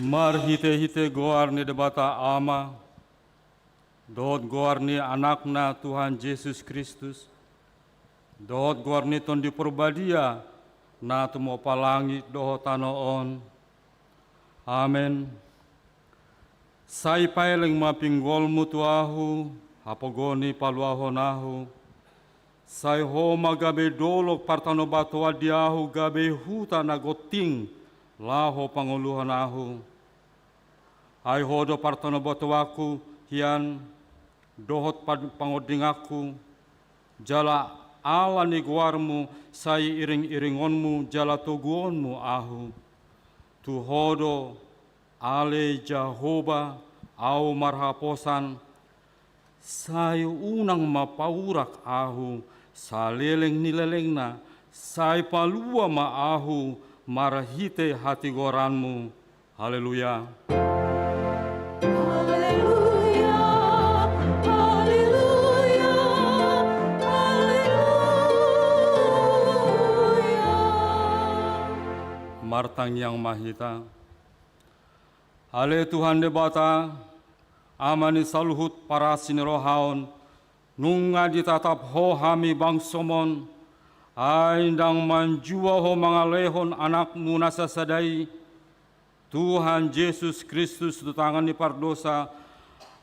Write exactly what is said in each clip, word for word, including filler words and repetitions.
Marhite-hite goar ni Debata Ama, dohot goar ni Anakna Tuhan Jesus Kristus, dohot goar ni Tondi Porbadia, na tumompa langit dohot tano on. Amen. Sai paeleng ma pinggolmu tu ahu, hapogon i paluahon ahu. Sai Ho ma gabe dolok partanobatoan di ahu, gabe huta na gonting laho pangoluhon ahu. Ai Ho do partanobatoanku hian, dohot pad-, pangondinganku, jala ala ni goarmu sai iring-iringonmu jala toguonmu ahu. Tu Ho do, ale Jahowa, ahu marhaposan, sai unang ma paurak ahu saleleng ni lelengna, sai palua ma ahu marhite hatigoranmu. Haleluya. Haleluya, haleluya, haleluya. Martangiang ma hita. Ale Tuhan Debata, Ama ni saluhut parasi ni roha on, nunga ditatap Ho hami bangsom on, ai ndang manjua Ho mangalehon Anakmu na sasada i, Tuhan Jesus Kristus, tu tangan ni pardosa,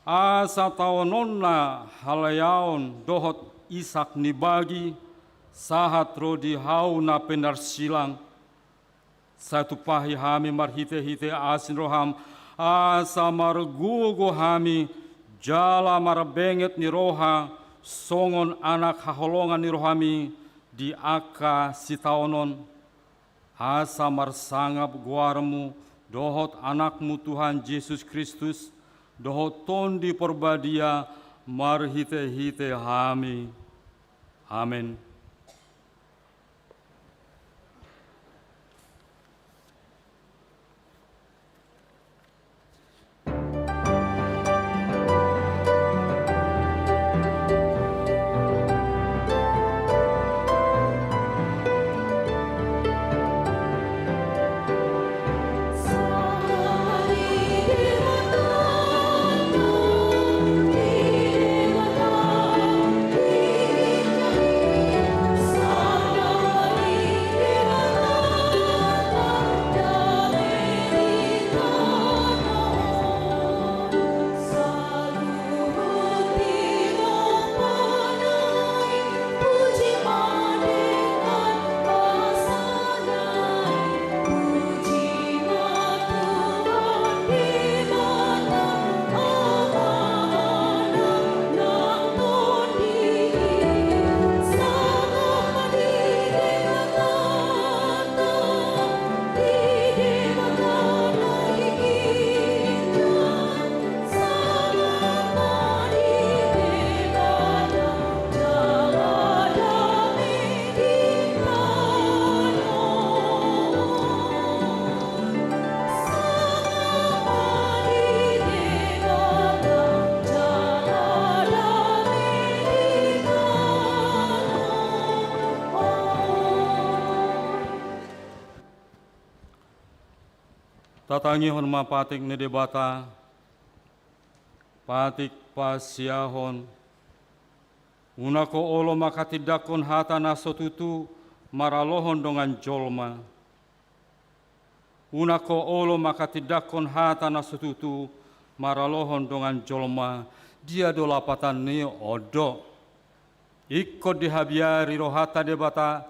asa taononna haleaon dohot isak ni bagi, sahat ro di hau na pinarsilang. Sai tumpahi hami marhite-hite asi ni roham, asa margogo hami, jala marbenget ni roha, songon anak haholongan ni rohami di angka sitaonon. Asa marsangap goarmu, dohot Anakmu Tuhan Jesus Kristus, dohot Tondi Porbadia, marhite-hite hami. Amen. Tatangihon ma patik ni Debata, patik pasiahon. Unang ho olo manghatindanghon hata na so tutu maralohon dongan jolma. Unang ho olo manghatindanghon hata na so tutu maralohon dongan jolma. Dia do lapatan ni on do? Ingkon dihabiari rohanta Debata,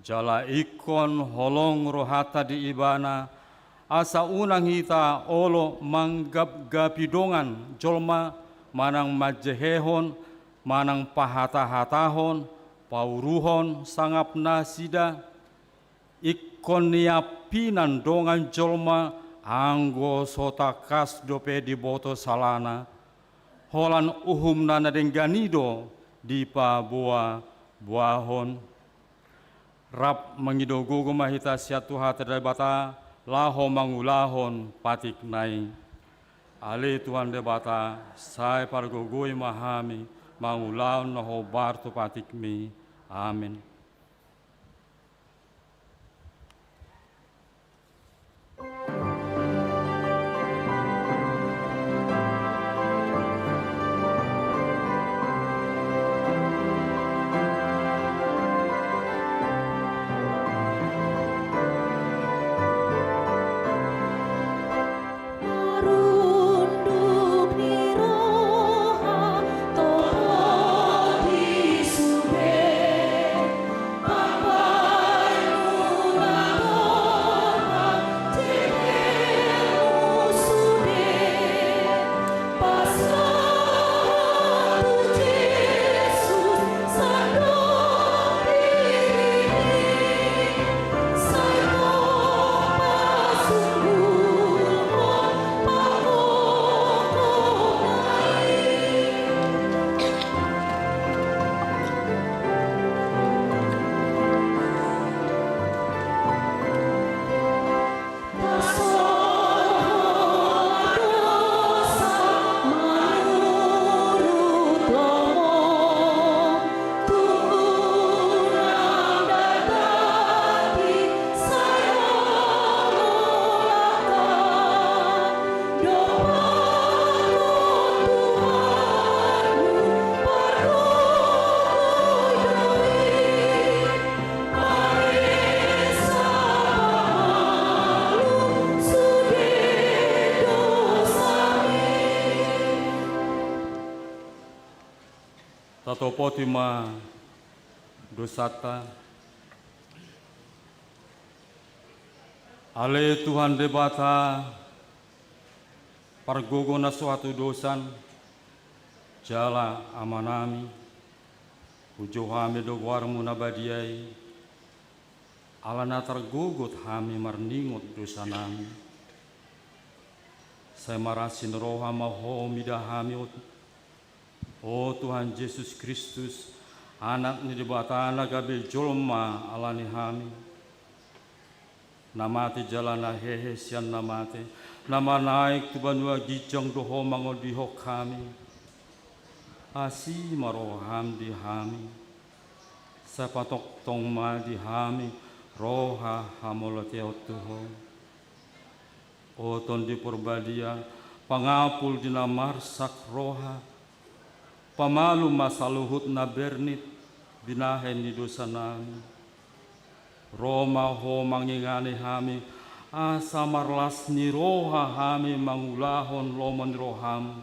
jala ingkon holong rohanta di Ibana, asa unang hita olo manggapgapi dongan jolma, manang manjehehon, manang pahatahatahon, pauruhon sangap nasida. Ingkon niampinan dongan jolma, anggo so tangkas dope diboto salana, holan uhumna na denggan i do dipaboaboahon. Rap mangido gogo ma hita sian Tuhanta Debata, laho mangulahon patikna i. Ale Tuhan Debata, sai pargogoi ma hami mangulahon na hombar tu patikmi. Amen. Sopoti ma dosanta. Ale Tuhan Debata, pargogo na so hatudosan, jala Amanami, hujou hami do goarmu na badia i, ala na targogot hami marningot dosanami. Sai marasi ni roha ma Ho mida hami, o, o Tuhan Jesus Kristus, Anak ni Debata na gabe jolma ala ni hami, na mate jala na hehe sian na mate, na manaek tu banua ginjang do Ho mangondihon hami. Asi ma roham di hami, sai patongtong ma di hami roha hamauliateon tu Ho. O Tondi Porbadia, pangapul di na marsak roha, pamalum ma saluhut na bernit binahen ni dosanami. Ro ma Ho mangingani hami, asa marlas ni roha hami mangulahon lomo ni roham.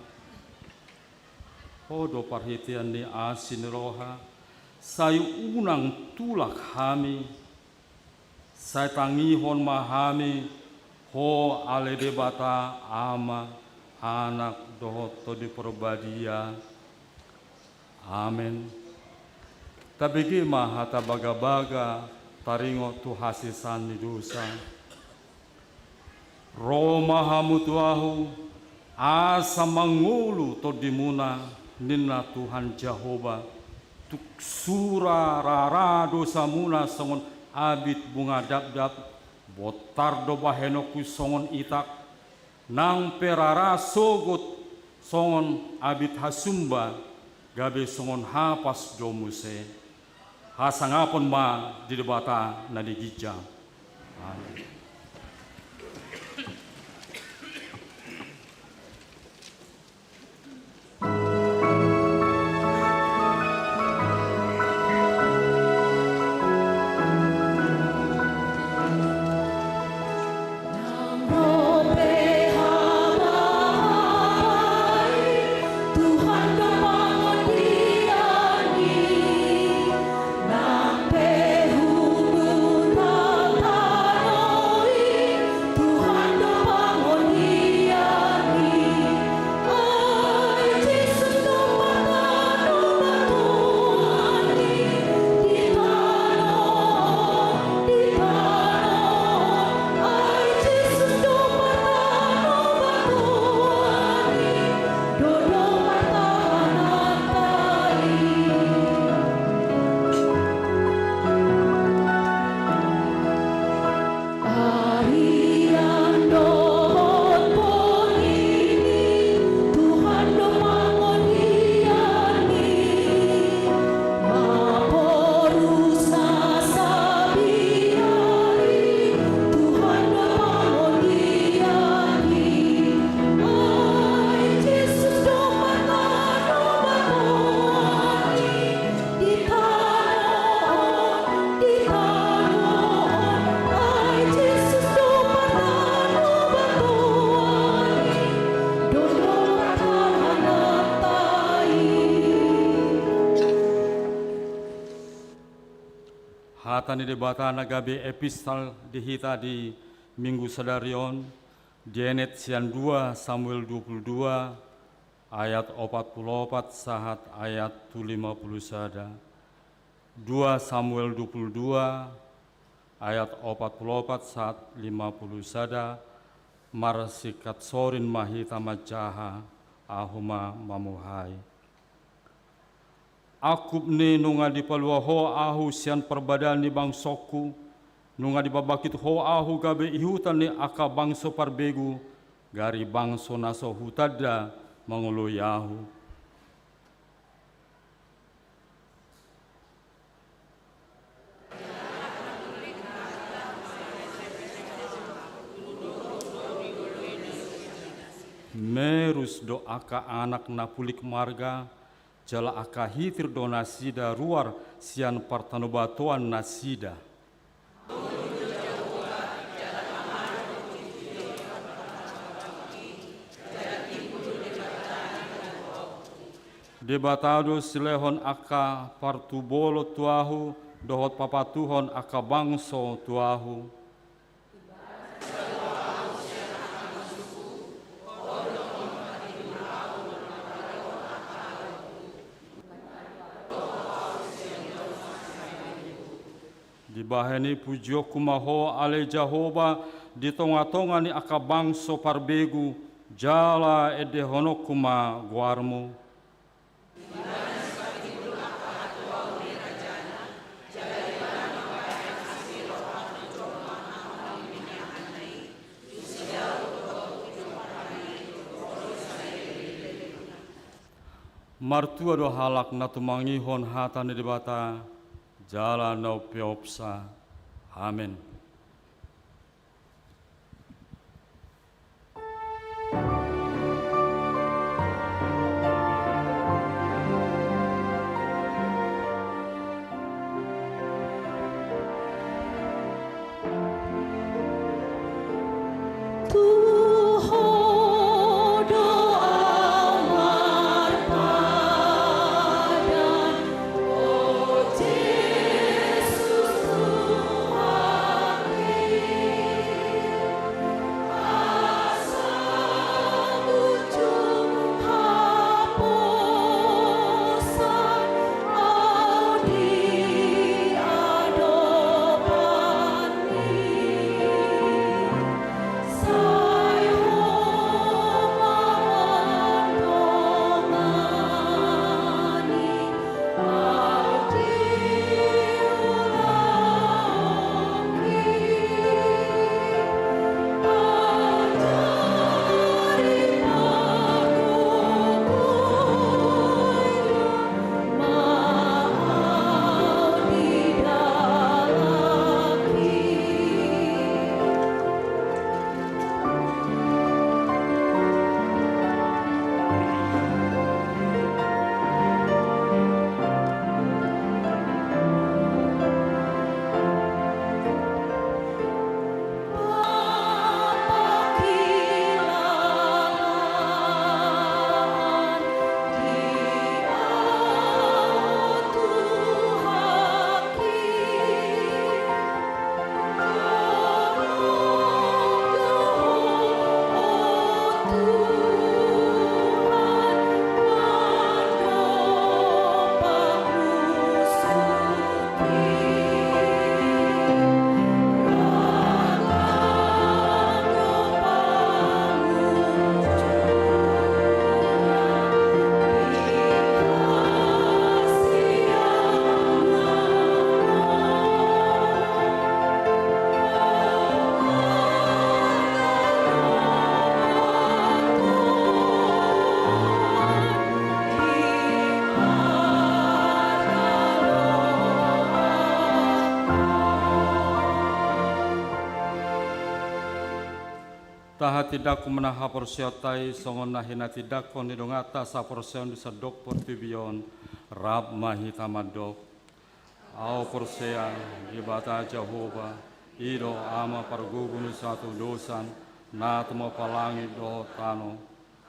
Ho do parhitean ni asi ni roha, sai unang tulak hami, sai tangihon ma hami Ho ale Debata Ama, Anak dohot Tondi Porbadia. Amen. Tabege ma hata bagabaga taringot tu hasesaan ni dosa. Ro ma hamu tu ahu, asa mangolu tondimuna, ninna Tuhan Jahowa, tung sura rara dosamuna songon abit bunga dapdap, bontar do bahenonku songon itak, nang pe rara sogot songon abit hasumba, gabe songon hapas do muse. Hasangapon ma di Debata na di ginjang. Amen. Hata ni Debata na gabe epistel di hita di Minggu sadari on, dienet sian dua Samuel dua puluh dua ayat opat puluh opat sahat ayat tu lima puluh sada. Dua Samuel dua puluh dua ayat opat puluh opat sahat lima puluh sada. Marsingkat sorin ma hita manjaha, ahu ma mamuhai. Angkup ni nunga dipalua Ho ahu sian parbadaan ni bangsongku, nunga dipabangkit Ho ahu gabe ihutan ni angka bangso parbegu, gari bangso na so hutanda mangoloi ahu. Merus do angka anak na pulik marga, jala angka hitir do nasida ruar sian partanobatoan nasida. Debata do silehon angka partubolon tu ahu, dohot papatuhon angka bangso tu ahu. Dibahen i pujionku ma Ho ale Jahowa, di tongatonga ni angka bangso parbegu, jala endehononku ma goarMu. Martua do halak na tumangihon hata ni Debata, jala na umpeopsa. Amen. Tu Ho do ahu marpadan, o Jesus Tuhanki. Asa ujung haposan ahu di adopanMi. Sai Ho ma mandongani. Tahatindangkon ma haporseaonta i songon na hinatindangkon ni donganta saporseaon di sandok portibi on. Rap ma hita mandok. Ahu porsea, Debata Jahowa, i do Ama pargogo ni satudosan, na tumompa langit dohot tano.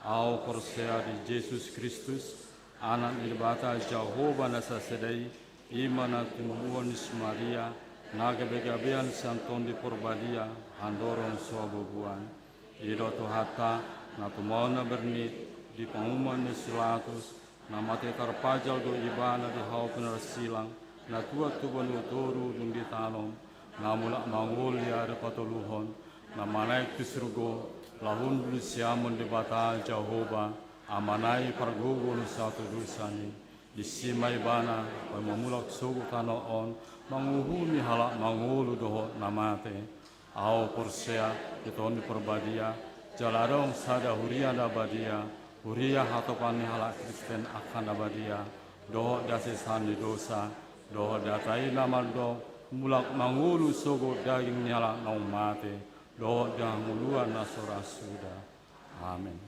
Ahu porsea di Jesus Kristus, Anak ni Debata Jahowa na sasada i, i ma na tinumbuan ni si Maria, na gabegabean sian Tondi Porbadia, andorang so habuabuan. I do Tuhanta, na tumaon na bernit, di panguhuman ni si Pilatus, na mate tarpajal do Ibana di hau pinarsilang, na tuat tu banua toru dung ditanom, na mulak mangolu di ari patoluhon, na manaek tu surgo, laho hundul di siamun Debata Jahowa, Amana i pargogo ni satudosan i. Disi ma Ibana, boi mamulak sogot tano on, manguhumi halak mangolu dohot na mate. Ahu porsea di Tondi Porbadia, jala adong sada huria na badia, huria hatopan ni halak Kristen angka na badia, dohot di hasesaan ni dosa, dohot di hata i na mandok, mulak mangolu sogot daging ni halak naung mate, dohot di hangoluan na so ra suda. Amen.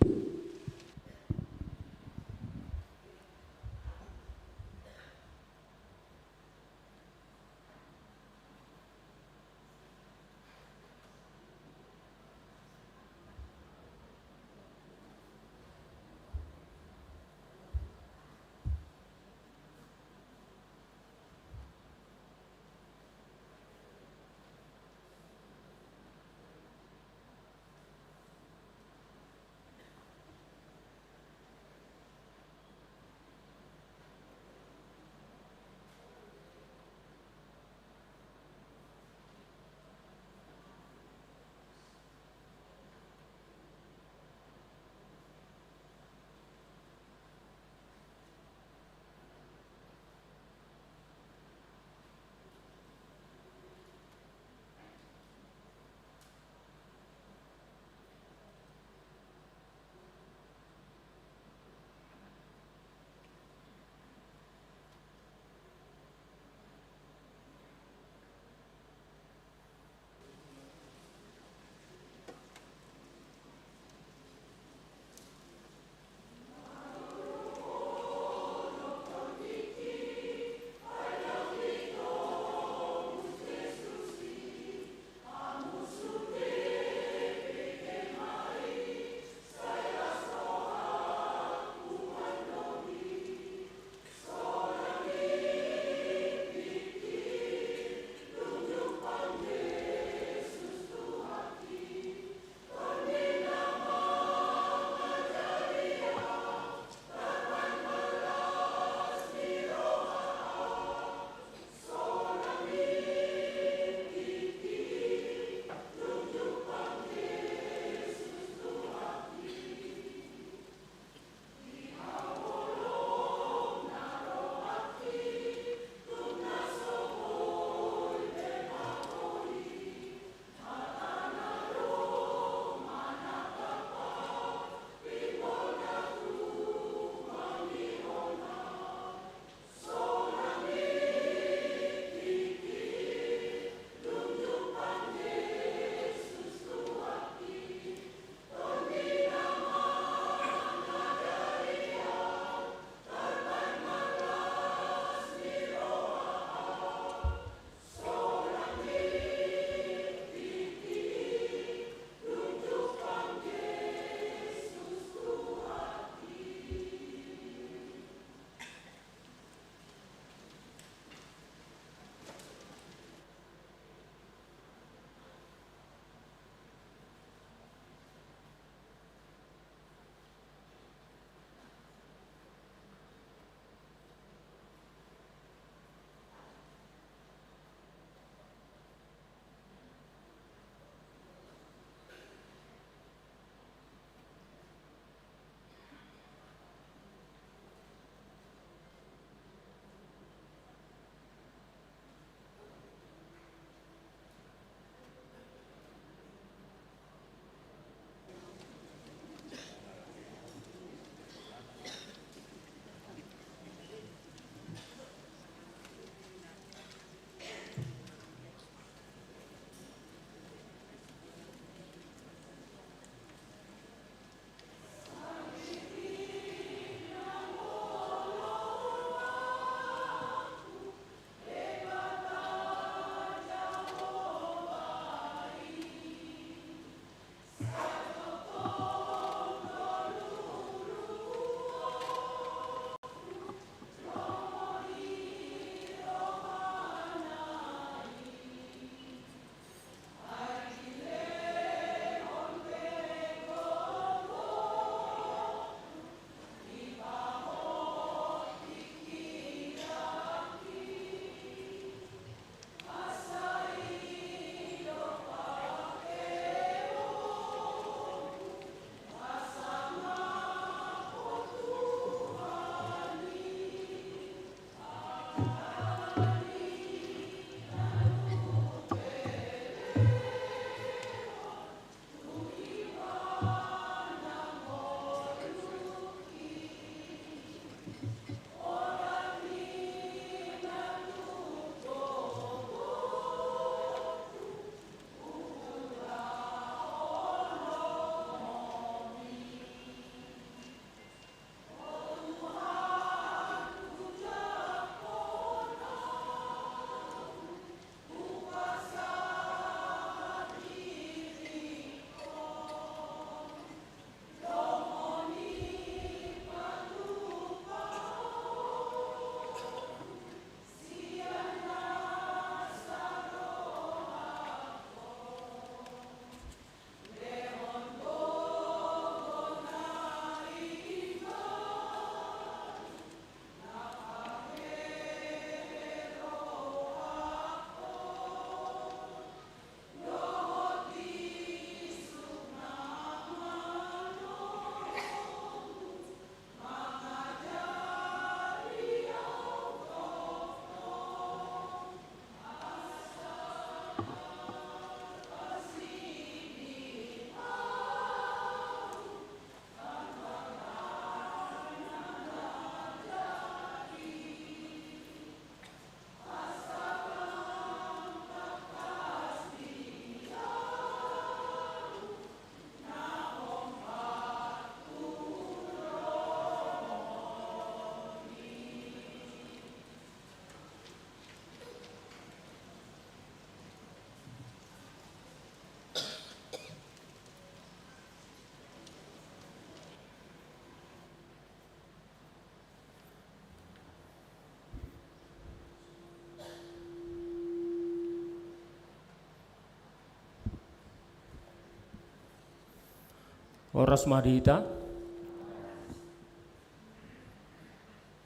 Horas ma di hita.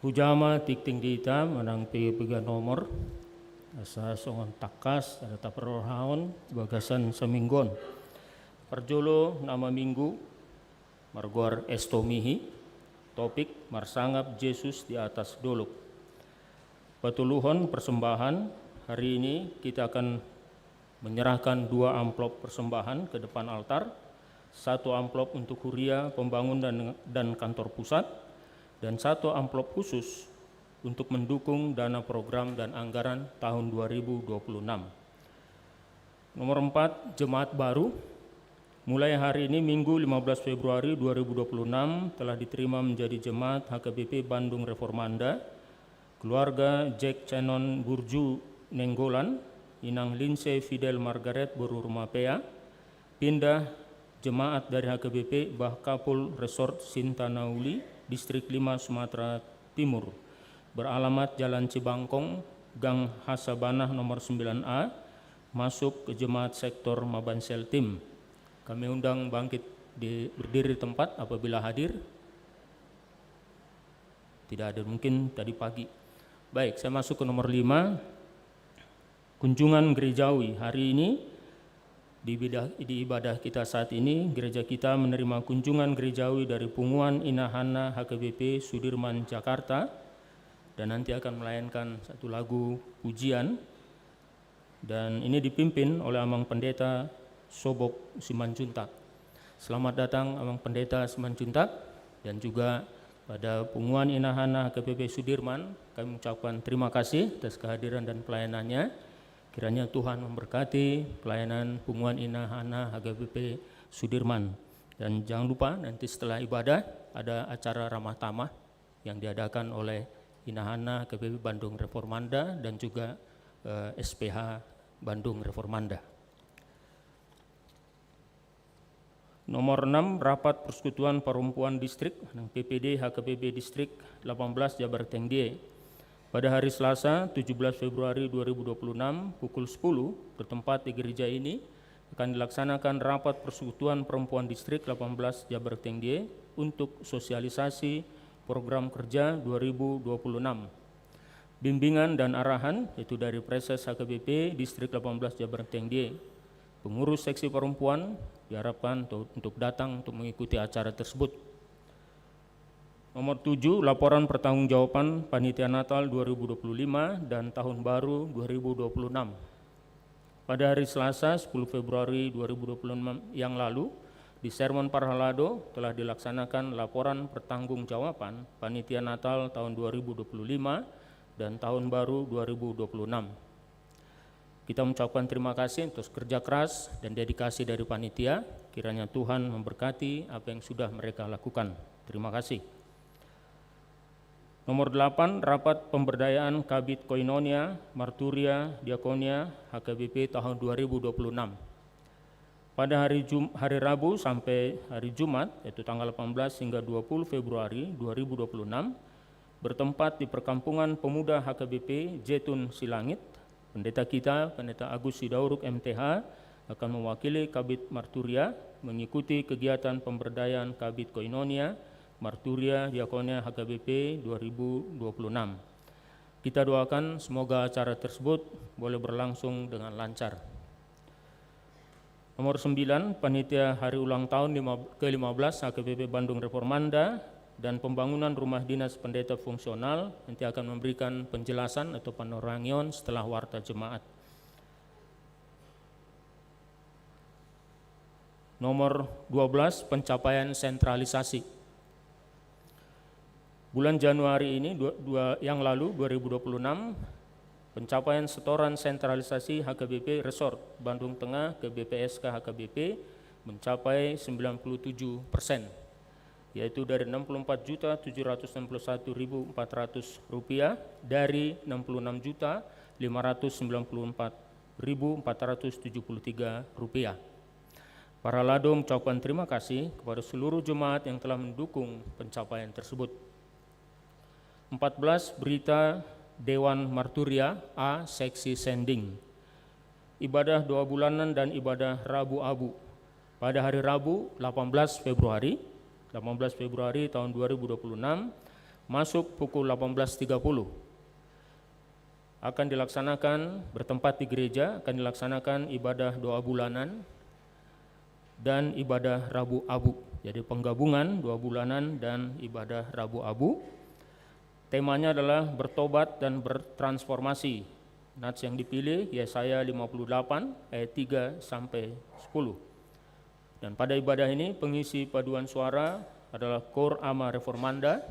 Hujama tingting di hita manang pe piga nomor, asa songon tangkas ada taparrohahon bagasan saminggu on. Parjolo nama minggu margoar Estomihi, topik marsangap Jesus di atas dolok. Patoluhon persembahan, hari ini kita akan menyerahkan dua amplop persembahan ke depan altar, satu amplop untuk huria pembangunan dan, dan kantor pusat, dan satu amplop khusus untuk mendukung dana program dan anggaran tahun dua ribu dua puluh enam. Nomor empat, jemaat baru. Mulai hari ini, Minggu lima belas Februari dua ribu dua puluh enam, telah diterima menjadi jemaat H K B P Bandung Reformanda, keluarga Jack Canon Burju Nenggolan, Inang Linse Fidel Margaret boru Rumapea, pindah jemaat dari H K B P Bah Kapul Resort Sintanauli, Distrik lima, Sumatera Timur, beralamat Jalan Cibangkong, Gang Hasabanah nomor sembilan A, masuk ke jemaat sektor Mabansel Tim. Kami undang bangkit di, berdiri di tempat apabila hadir. Tidak ada, mungkin tadi pagi. Baik, saya masuk ke nomor lima. Kunjungan gerejawi. Hari ini di ibadah, di ibadah kita saat ini, gereja kita menerima kunjungan gerejawi dari Punguan Ina Hanna H K B P Sudirman, Jakarta, dan nanti akan melayangkan satu lagu pujian. Dan ini dipimpin oleh Amang Pendeta Sobok Simanjuntak. Selamat datang, Amang Pendeta Simanjuntak, dan juga pada Punguan Ina Hanna H K B P Sudirman. Kami mengucapkan terima kasih atas kehadiran dan pelayanannya. Kiranya Tuhan memberkati pelayanan Punguan Ina Hanna H K B P Sudirman. Dan jangan lupa, nanti setelah ibadah ada acara ramah tamah yang diadakan oleh Ina Hanna H K B P Bandung Reformanda dan juga, eh, S P H Bandung Reformanda. Nomor enam, rapat Persekutuan Perempuan Distrik, nang P P D H K B P Distrik delapan belas Jabar Tengdie. Pada hari Selasa, tujuh belas Februari dua ribu dua puluh enam, pukul sepuluh, bertempat di gereja ini, akan dilaksanakan rapat Persekutuan Perempuan Distrik delapan belas Jabar Tengdie untuk sosialisasi program kerja dua ribu dua puluh enam. Bimbingan dan arahan, yaitu dari Preses H K B P Distrik delapan belas Jabar Tengdie. Pengurus seksi perempuan diharapkan to-, untuk datang untuk mengikuti acara tersebut. Nomor tujuh, laporan pertanggungjawaban Panitia Natal dua ribu dua puluh lima dan Tahun Baru dua ribu dua puluh enam. Pada hari Selasa, sepuluh Februari dua ribu dua puluh enam yang lalu, di sermon parhalado telah dilaksanakan laporan pertanggungjawaban Panitia Natal tahun dua ribu dua puluh lima dan Tahun Baru dua ribu dua puluh enam. Kita mengucapkan terima kasih atas kerja keras dan dedikasi dari panitia. Kiranya Tuhan memberkati apa yang sudah mereka lakukan. Terima kasih. Nomor delapan, rapat pemberdayaan Kabid Koinonia, Marturia, Diakonia, H K B P tahun dua ribu dua puluh enam. Pada hari Jum-, hari Rabu sampai hari Jumat, yaitu tanggal delapan belas hingga dua puluh Februari dua ribu dua puluh enam, bertempat di Perkampungan Pemuda H K B P Jetun Silangit, Pendeta kita, Pendeta Agus Sidauruk M T H, akan mewakili Kabid Marturia mengikuti kegiatan pemberdayaan Kabid Koinonia, Marturia, Diakonia H K B P dua ribu dua puluh enam. Kita doakan semoga acara tersebut boleh berlangsung dengan lancar. Nomor sembilan, panitia hari ulang tahun lima, ke lima belas H K B P Bandung Reformanda dan pembangunan rumah dinas pendeta fungsional nanti akan memberikan penjelasan atau panorangion setelah warta jemaat. Nomor dua belas, pencapaian sentralisasi. Bulan Januari ini, dua, dua, yang lalu, dua ribu dua puluh enam, pencapaian setoran sentralisasi H K B P Resort Bandung Tengah ke B P S K H K B P mencapai sembilan puluh tujuh persen, yaitu dari enam puluh empat juta tujuh ratus enam puluh satu ribu empat ratus rupiah dari enam puluh enam juta lima ratus sembilan puluh empat ribu empat ratus tujuh puluh tiga rupiah. Parhalado mengucapkan terima kasih kepada seluruh jemaat yang telah mendukung pencapaian tersebut. Empat belas, berita Dewan Marturia A, seksi Sending. Ibadah dua bulanan dan ibadah Rabu Abu. Pada hari Rabu, delapan belas Februari, delapan belas Februari tahun dua ribu dua puluh enam, masuk pukul delapan belas tiga puluh, akan dilaksanakan, bertempat di gereja, akan dilaksanakan ibadah doa bulanan dan ibadah Rabu Abu. Jadi, penggabungan doa bulanan dan ibadah Rabu Abu. Temanya adalah bertobat dan bertransformasi. Nats yang dipilih, Yesaya lima puluh delapan ayat tiga sampai sepuluh. Dan pada ibadah ini, pengisi paduan suara adalah Koor Ama Reformanda,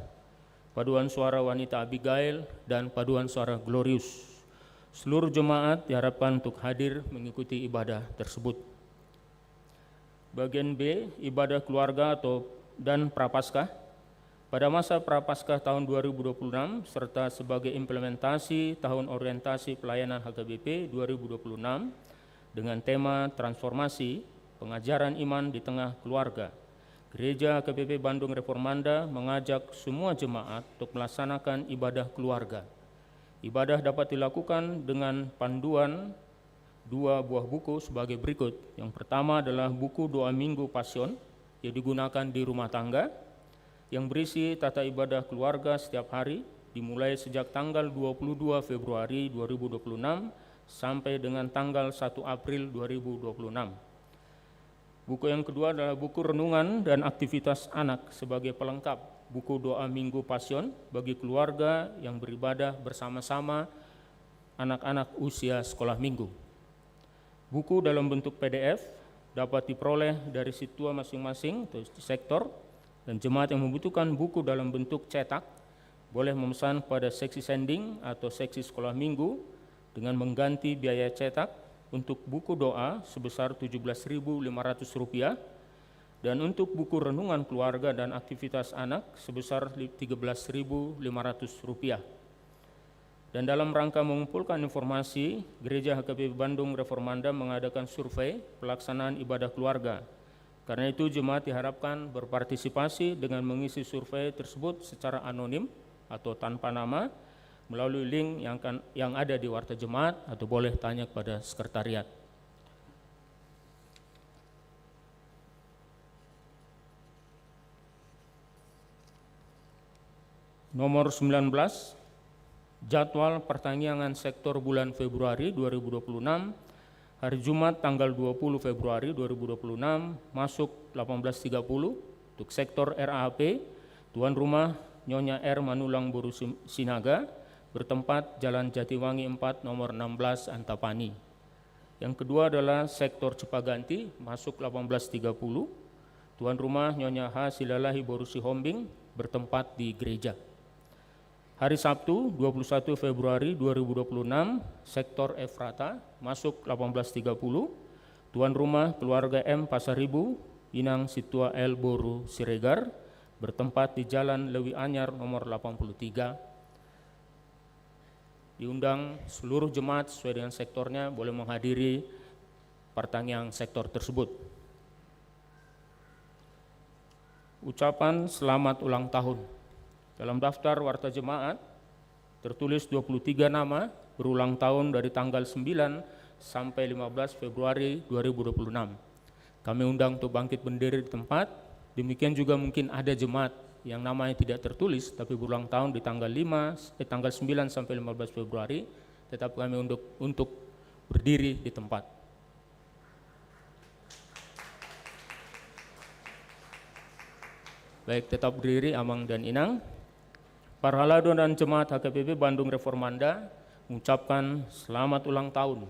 paduan suara wanita Abigail, dan paduan suara Glorious. Seluruh jemaat diharapkan untuk hadir mengikuti ibadah tersebut. Bagian B, ibadah keluarga atau, dan Prapaskah. Pada masa Prapaskah tahun dua ribu dua puluh enam, serta sebagai implementasi tahun orientasi pelayanan H K B P dua ribu dua puluh enam, dengan tema transformasi pengajaran iman di tengah keluarga, Gereja H K B P Bandung Reformanda mengajak semua jemaat untuk melaksanakan ibadah keluarga. Ibadah dapat dilakukan dengan panduan dua buah buku sebagai berikut. Yang pertama adalah buku Doa Minggu Pasion yang digunakan di rumah tangga, yang berisi tata ibadah keluarga setiap hari, dimulai sejak tanggal dua puluh dua Februari dua ribu dua puluh enam sampai dengan tanggal satu April dua ribu dua puluh enam. Buku yang kedua adalah buku renungan dan aktivitas anak sebagai pelengkap buku Doa Minggu Pasion bagi keluarga yang beribadah bersama-sama anak-anak usia sekolah minggu. Buku dalam bentuk P D F dapat diperoleh dari sintua masing-masing atau sektor, dan jemaat yang membutuhkan buku dalam bentuk cetak boleh memesan kepada seksi sending atau seksi sekolah minggu dengan mengganti biaya cetak untuk buku doa sebesar tujuh belas ribu lima ratus rupiah dan untuk buku renungan keluarga dan aktivitas anak sebesar tiga belas ribu lima ratus rupiah. Dan dalam rangka mengumpulkan informasi, Gereja H K B P Bandung Reformanda mengadakan survei pelaksanaan ibadah keluarga. Karena itu, jemaat diharapkan berpartisipasi dengan mengisi survei tersebut secara anonim atau tanpa nama melalui link yang akan, yang ada di warta jemaat, atau boleh tanya kepada sekretariat. Nomor sembilan belas, jadwal pertangiangan sektor bulan Februari dua ribu dua puluh enam, hari Jumat tanggal dua puluh Februari dua ribu dua puluh enam, masuk delapan belas tiga puluh, untuk sektor R A P, tuan rumah Nyonya R Manulang Boru Sim-, Sinaga, bertempat Jalan Jatiwangi empat, nomor enam belas, Antapani. Yang kedua adalah sektor Cipaganti, masuk delapan belas tiga puluh. Tuan rumah Nyonya H Silalahi Boru Sihombing, bertempat di gereja. Hari Sabtu, dua puluh satu Februari dua ribu dua puluh enam, sektor Efrata, masuk delapan belas tiga puluh. Tuan rumah keluarga M Pasaribu, Inang Sintua L Boru Siregar, bertempat di Jalan Lewi Anyar nomor delapan puluh tiga. Diundang seluruh jemaat sesuai dengan sektornya boleh menghadiri pertangiangan sektor tersebut. Ucapan selamat ulang tahun. Dalam daftar warta jemaat tertulis dua puluh tiga nama berulang tahun dari tanggal sembilan sampai lima belas Februari dua ribu dua puluh enam. Kami undang untuk bangkit berdiri di tempat. Demikian juga mungkin ada jemaat yang namanya tidak tertulis, tapi berulang tahun di tanggal lima, eh, tanggal sembilan sampai lima belas Februari, tetap kami untuk, untuk berdiri di tempat. Baik, tetap berdiri, Amang dan Inang. Parhalado dan jemaat H K B P Bandung Reformanda mengucapkan selamat ulang tahun.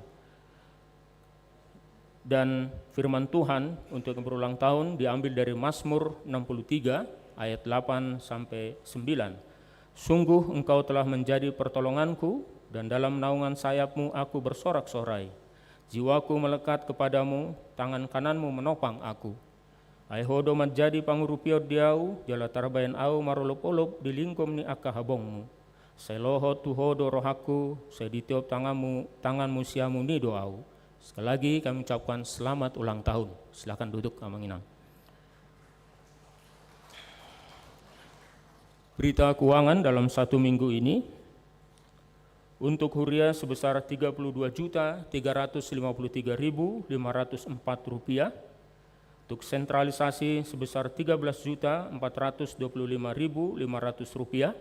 Dan firman Tuhan untuk yang berulang tahun diambil dari Mazmur enam puluh tiga ayat delapan sampai sembilan. Sungguh Engkau telah menjadi pertolonganku, dan dalam naungan sayap-Mu aku bersorak-sorai. Jiwaku melekat kepada-Mu, tangan kanan-Mu menopang aku. Ai Ho do manjadi pangurupion di ahu, jala tarbaen ahu marolop-olop di lingkung ni angka habong-Mu. Sai lohot tu Ho do rohangku, sai ditiop tangan-Mu, tangan-Mu siamun i do ahu. Sekali lagi kami ucapkan selamat ulang tahun. Silakan duduk, Amang Inang. Berita keuangan dalam satu minggu ini. Untuk huria sebesar tiga puluh dua juta tiga ratus lima puluh tiga ribu lima ratus empat rupiah. Untuk sentralisasi sebesar tiga belas juta empat ratus dua puluh lima ribu lima ratus rupiah.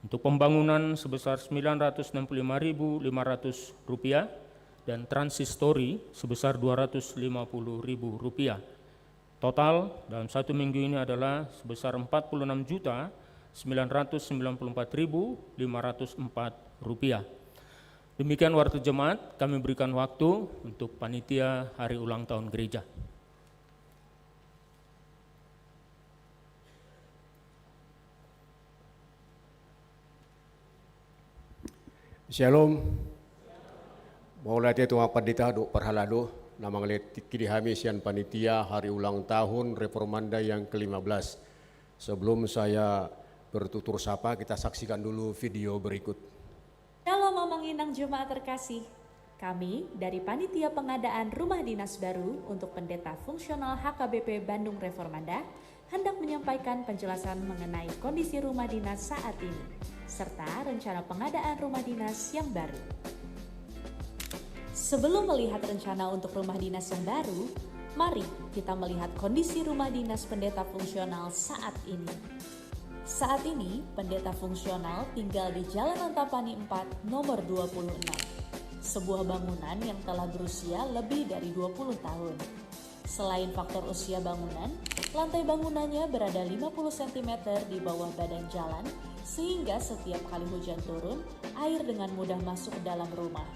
Untuk pembangunan sebesar sembilan ratus enam puluh lima ribu lima ratus rupiah dan transistori sebesar dua ratus lima puluh ribu rupiah. Total dalam satu minggu ini adalah sebesar empat puluh enam juta sembilan ratus sembilan puluh empat ribu lima ratus empat rupiah. Demikian warta jemaat, kami berikan waktu untuk panitia hari ulang tahun gereja. Syalom. Mauliate tu Amang Pandita dohot parhalado, na mangalehon tingki di hami sian panitia hari ulang tahun Reformanda yang kelima belas. Sebelum saya bertutur sapa, kita saksikan dulu video berikut. Syalom Amang Inang jemaat terkasih. Kami dari Panitia Pengadaan Rumah Dinas Baru untuk Pendeta Fungsional H K B P Bandung Reformanda hendak menyampaikan penjelasan mengenai kondisi rumah dinas saat ini, serta rencana pengadaan rumah dinas yang baru. Sebelum melihat rencana untuk rumah dinas yang baru, mari kita melihat kondisi rumah dinas pendeta fungsional saat ini. Saat ini, pendeta fungsional tinggal di Jalan Antapani empat, nomor dua puluh enam, sebuah bangunan yang telah berusia lebih dari dua puluh tahun. Selain faktor usia bangunan, lantai bangunannya berada lima puluh sentimeter di bawah badan jalan, sehingga setiap kali hujan turun, air dengan mudah masuk ke dalam rumah.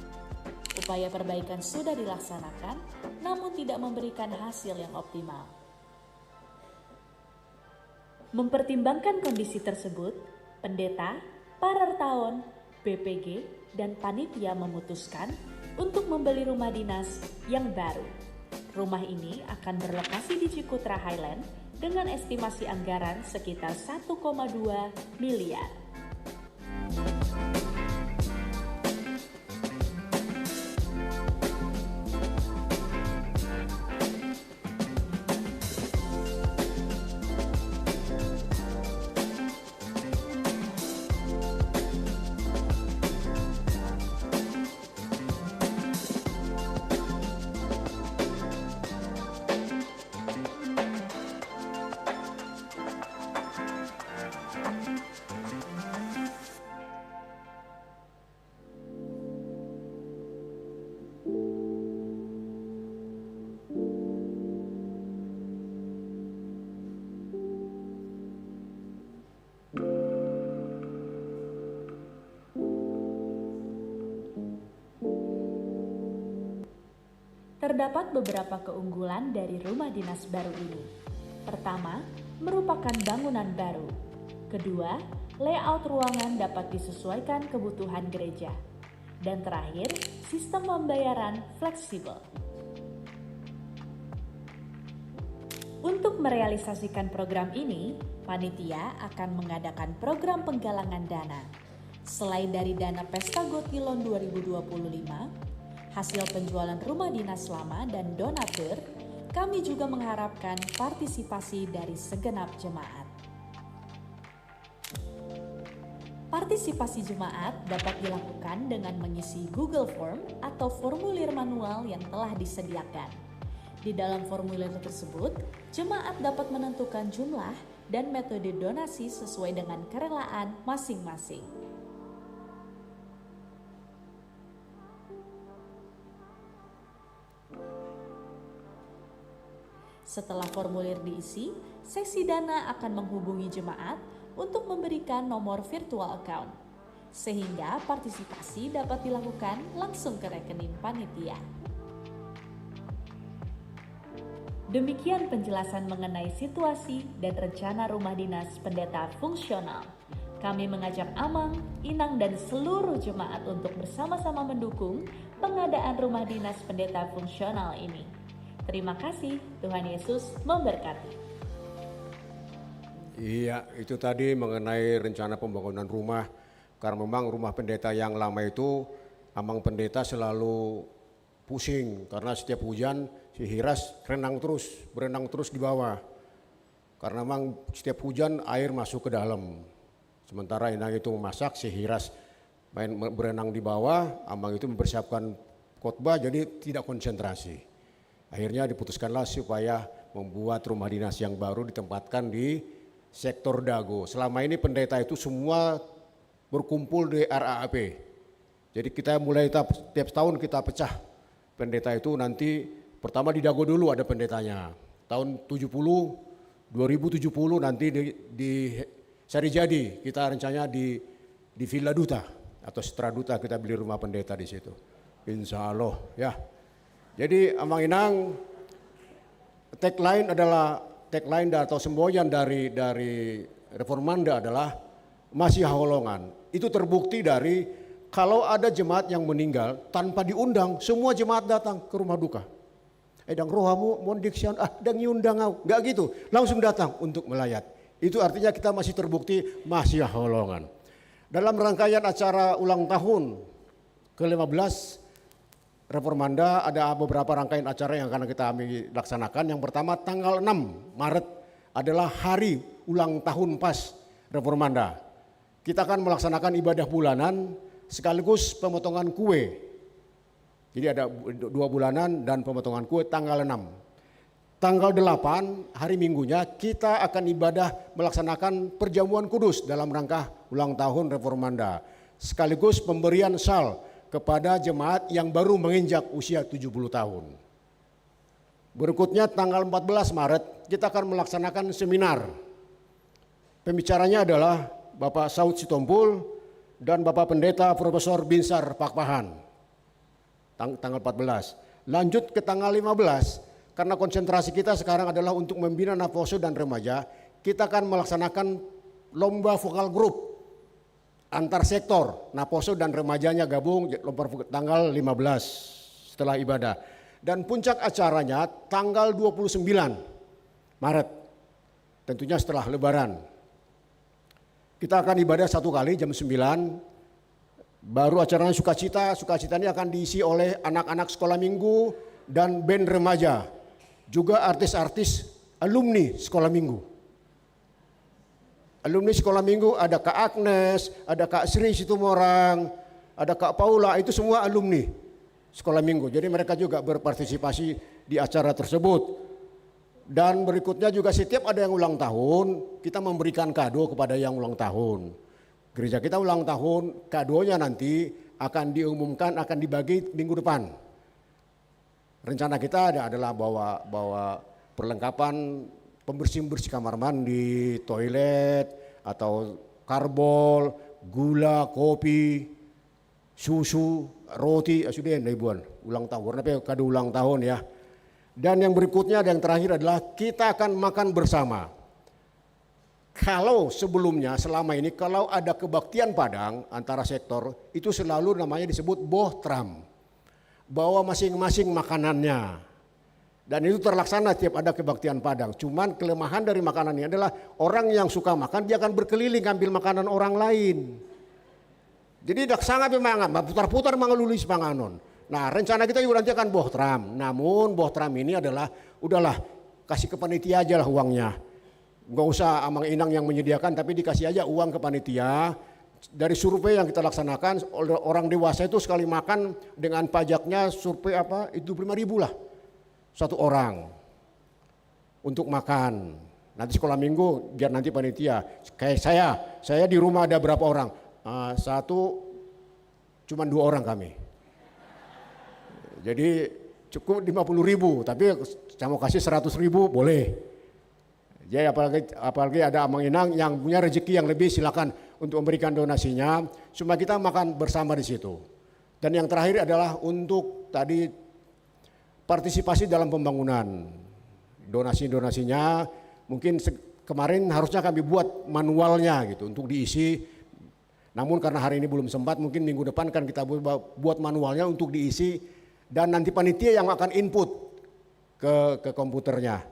Upaya perbaikan sudah dilaksanakan, namun tidak memberikan hasil yang optimal. Mempertimbangkan kondisi tersebut, pendeta, parartaon, B P G, dan panitia memutuskan untuk membeli rumah dinas yang baru. Rumah ini akan berlokasi di Ciputra Highland dengan estimasi anggaran sekitar satu koma dua miliar. Terdapat beberapa keunggulan dari rumah dinas baru ini. Pertama, merupakan bangunan baru. Kedua, layout ruangan dapat disesuaikan kebutuhan gereja. Dan terakhir, sistem pembayaran fleksibel. Untuk merealisasikan program ini, panitia akan mengadakan program penggalangan dana. Selain dari dana Pesta Gotilon dua ribu dua puluh lima, hasil penjualan rumah dinas lama dan donatur, kami juga mengharapkan partisipasi dari segenap jemaat. Partisipasi jemaat dapat dilakukan dengan mengisi Google Form atau formulir manual yang telah disediakan. Di dalam formulir tersebut, jemaat dapat menentukan jumlah dan metode donasi sesuai dengan kerelaan masing-masing. Setelah formulir diisi, seksi dana akan menghubungi jemaat untuk memberikan nomor virtual account, sehingga partisipasi dapat dilakukan langsung ke rekening panitia. Demikian penjelasan mengenai situasi dan rencana rumah dinas pendeta fungsional. Kami mengajak Amang, Inang, dan seluruh jemaat untuk bersama-sama mendukung pengadaan rumah dinas pendeta fungsional ini. Terima kasih, Tuhan Yesus memberkati. Iya, itu tadi mengenai rencana pembangunan rumah. Karena memang rumah pendeta yang lama itu, Amang Pendeta selalu pusing, karena setiap hujan, si hiras renang terus, berenang terus di bawah. Karena memang setiap hujan, air masuk ke dalam. Sementara Inang itu memasak, si hiras main me-, berenang di bawah, Amang itu mempersiapkan khotbah, jadi tidak konsentrasi. Akhirnya diputuskanlah supaya membuat rumah dinas yang baru ditempatkan di sektor Dago. Selama ini pendeta itu semua berkumpul di R A A P. Jadi kita mulai tiap, tiap tahun kita pecah pendeta itu, nanti pertama di Dago dulu ada pendetanya. Tahun tujuh puluh, dua ribu tujuh puluh nanti di, di Sarijadi, kita rencananya di, di Villa Duta atau Setra Duta, kita beli rumah pendeta di situ. Insya Allah, ya. Jadi, Amang Inang, tagline adalah, tagline da-, atau semboyan dari, dari Reformanda adalah Masihaholongan. Itu terbukti dari kalau ada jemaat yang meninggal tanpa diundang, semua jemaat datang ke rumah duka. "Eh, ndang ro hamu, monding sian?" "Ah, ndang diundang au." Nggak gitu, langsung datang untuk melayat. Itu artinya kita masih terbukti masihaholongan. Dalam rangkaian acara ulang tahun ke lima belas Reformanda, ada beberapa rangkaian acara yang akan kita, kami laksanakan. Yang pertama, tanggal enam Maret adalah hari ulang tahun pas Reformanda. Kita akan melaksanakan ibadah bulanan sekaligus pemotongan kue. Jadi ada bu-, dua bulanan dan pemotongan kue tanggal enam. Tanggal delapan, hari Minggunya, kita akan ibadah melaksanakan perjamuan kudus dalam rangka ulang tahun Reformanda, sekaligus pemberian sal kepada jemaat yang baru menginjak usia tujuh puluh tahun. Berikutnya, tanggal empat belas Maret, kita akan melaksanakan seminar. Pembicaranya adalah Bapak Saud Sitompul dan Bapak Pendeta Profesor Binsar Pakpahan. Tang-, tanggal empat belas. Lanjut ke tanggal lima belas, karena konsentrasi kita sekarang adalah untuk membina naposo dan remaja, kita akan melaksanakan lomba vokal grup antar sektor, naposo dan remajanya gabung, j-, lomba vokal, tanggal lima belas setelah ibadah. Dan puncak acaranya tanggal dua puluh sembilan Maret, tentunya setelah Lebaran. Kita akan ibadah satu kali jam sembilan, baru acaranya sukacita. Sukacita ini akan diisi oleh anak-anak sekolah minggu dan band remaja, juga artis-artis alumni sekolah minggu. Alumni sekolah minggu ada Kak Agnes, ada Kak Sri Situmorang, ada Kak Paula, itu semua alumni sekolah minggu. Jadi mereka juga berpartisipasi di acara tersebut. Dan berikutnya juga, setiap ada yang ulang tahun, kita memberikan kado kepada yang ulang tahun. Gereja kita ulang tahun, kadonya nanti akan diumumkan, akan dibagi minggu depan. Rencana kita ada, adalah bawa, bawa perlengkapan pembersih-pembersih kamar mandi, toilet, atau karbol, gula, kopi, susu, roti, ah, sude na diboan. Ulang tahun, karena pe kado ulang tahun, ya. Dan yang berikutnya, dan yang terakhir adalah kita akan makan bersama. Kalau sebelumnya, selama ini, kalau ada kebaktian Padang antara sektor, itu selalu namanya disebut bohtram. Bawa masing-masing makanannya. Dan itu terlaksana tiap ada kebaktian Padang. Cuman kelemahan dari makanan ini adalah orang yang suka makan, dia akan berkeliling ngambil makanan orang lain. Jadi ndang sanga pe mangan, putar-putar mangalului sipanganon. Nah, rencana kita juga nanti akan bohtram. Namun bohtram ini adalah, udahlah, kasih ke panitia aja lah uangnya. Nggak usah Amang Inang yang menyediakan, tapi dikasih aja uang ke panitia. Dari survei yang kita laksanakan, or-, orang dewasa itu sekali makan dengan pajaknya, survei apa, itu lima ribu lah satu orang untuk makan. Nanti sekolah minggu, biar nanti panitia. Kayak saya, saya di rumah ada berapa orang? Ah, satu, cuman dua orang kami. Jadi cukup lima puluh ribu, tapi saya mau kasih seratus ribu, boleh. Jadi apalagi, apalagi ada Amang Inang yang punya rezeki yang lebih, silakan untuk memberikan donasinya, supaya kita makan bersama di situ. Dan yang terakhir adalah untuk tadi partisipasi dalam pembangunan. Donasi-donasinya mungkin se-, kemarin harusnya kami buat manualnya gitu untuk diisi. Namun karena hari ini belum sempat, mungkin minggu depan kan kita bu-, buat manualnya untuk diisi dan nanti panitia yang akan input ke, ke komputernya.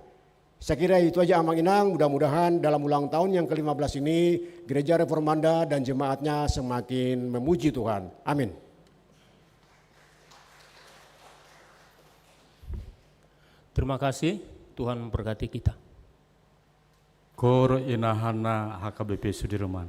Saya kira itu aja, Amang Inang. Mudah-mudahan dalam ulang tahun yang kelima belas ini, Gereja Reformanda dan jemaatnya semakin memuji Tuhan. Amin. Terima kasih, Tuhan memberkati kita. Kor inahanna H K B P Sudirman.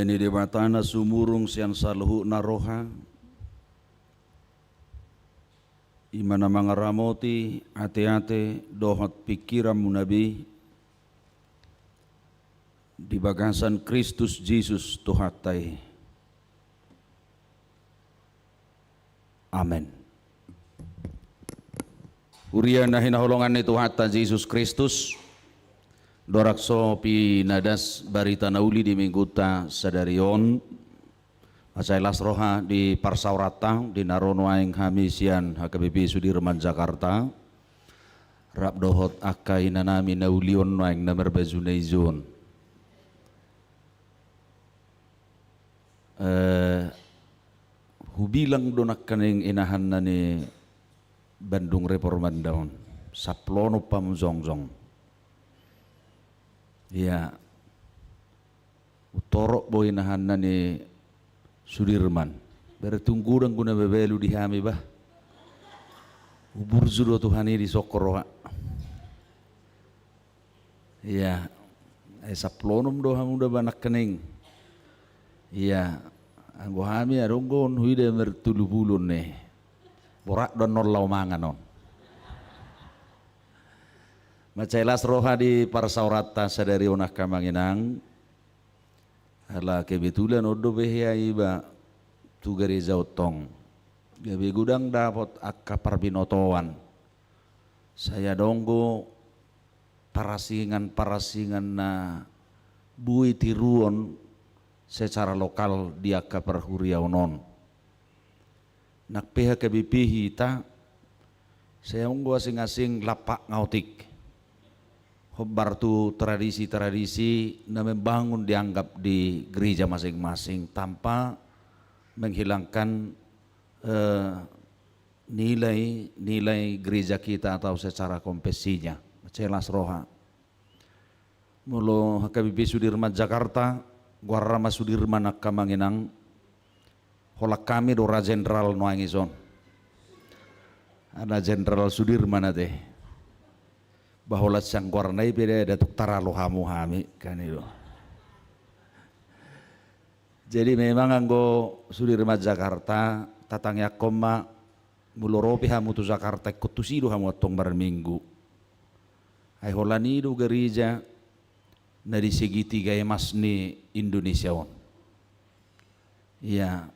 Ni Debata na sumurung sian saluhutna roha, i ma na mangaramoti ateate dohot pingkiranmuna be di bagasan Kristus Jesus Tuhanta i. Amen. Huria na hinaholongan ni Tuhanta Jesus Kristus, dorang so pinadas barita na uli di minggunta sadari on. Mansai las roha di parsaoranta, di na ro nuaeng hami sian H K B P Sudirman Jakarta, rap dohot angka inanami na uli on nuaeng na marbaju na ijo on. Eh, hubilang do nangkaning inahanna ni Bandung Reformanda on, sampulu onom hamu jongjong. Ia, hutorop do inahanna ni Sudirman. Berarti tung godang guna bebalu di hami bah. Huburju do Tuhan i di songko roha. Ia, eh, sampulu onom do hamu da ba nangkaning. Ia, anggo hami adong do on huida martolu pulu on ne. Borat do annon laho mangan on. Mansai las roha di parsaoranta sadari on angka amang inang. Ala kebetulan on do be hea iba tu gareja on tong. Gabe godang dapot angka parbinotoan. Sai adong do parasingan-parasingan na boi tiruon secara lokal di angka parhuriaon on. Nang pe H K B P hita, sai adong do asing-asing lampak nga otik. Hombar tu tradisi-tradisi na membangun dianggap di gereja masing-masing tanpa menghilangkan, eh, nilai-nilai gereja kita atau secara konfesinya. Mansai las roha. Molo H K B P Sudirman Jakarta, goarna ma Sudirman angka amang inang, holan hami do ra jenderal nuaeng ison. Ada Jenderal Sudirman ate. Ba holan sian goarna i pe da tung taralo hamu hami, kan i do. Jadi memang anggo Sudirman Jakarta, tatangiangkon ma, molo ro pe hamu tu Jakarta, ingkon tusi do hamu antong marminggu. Ai holan i do gareja na di segitiga emas ni Indonesia on. Ia,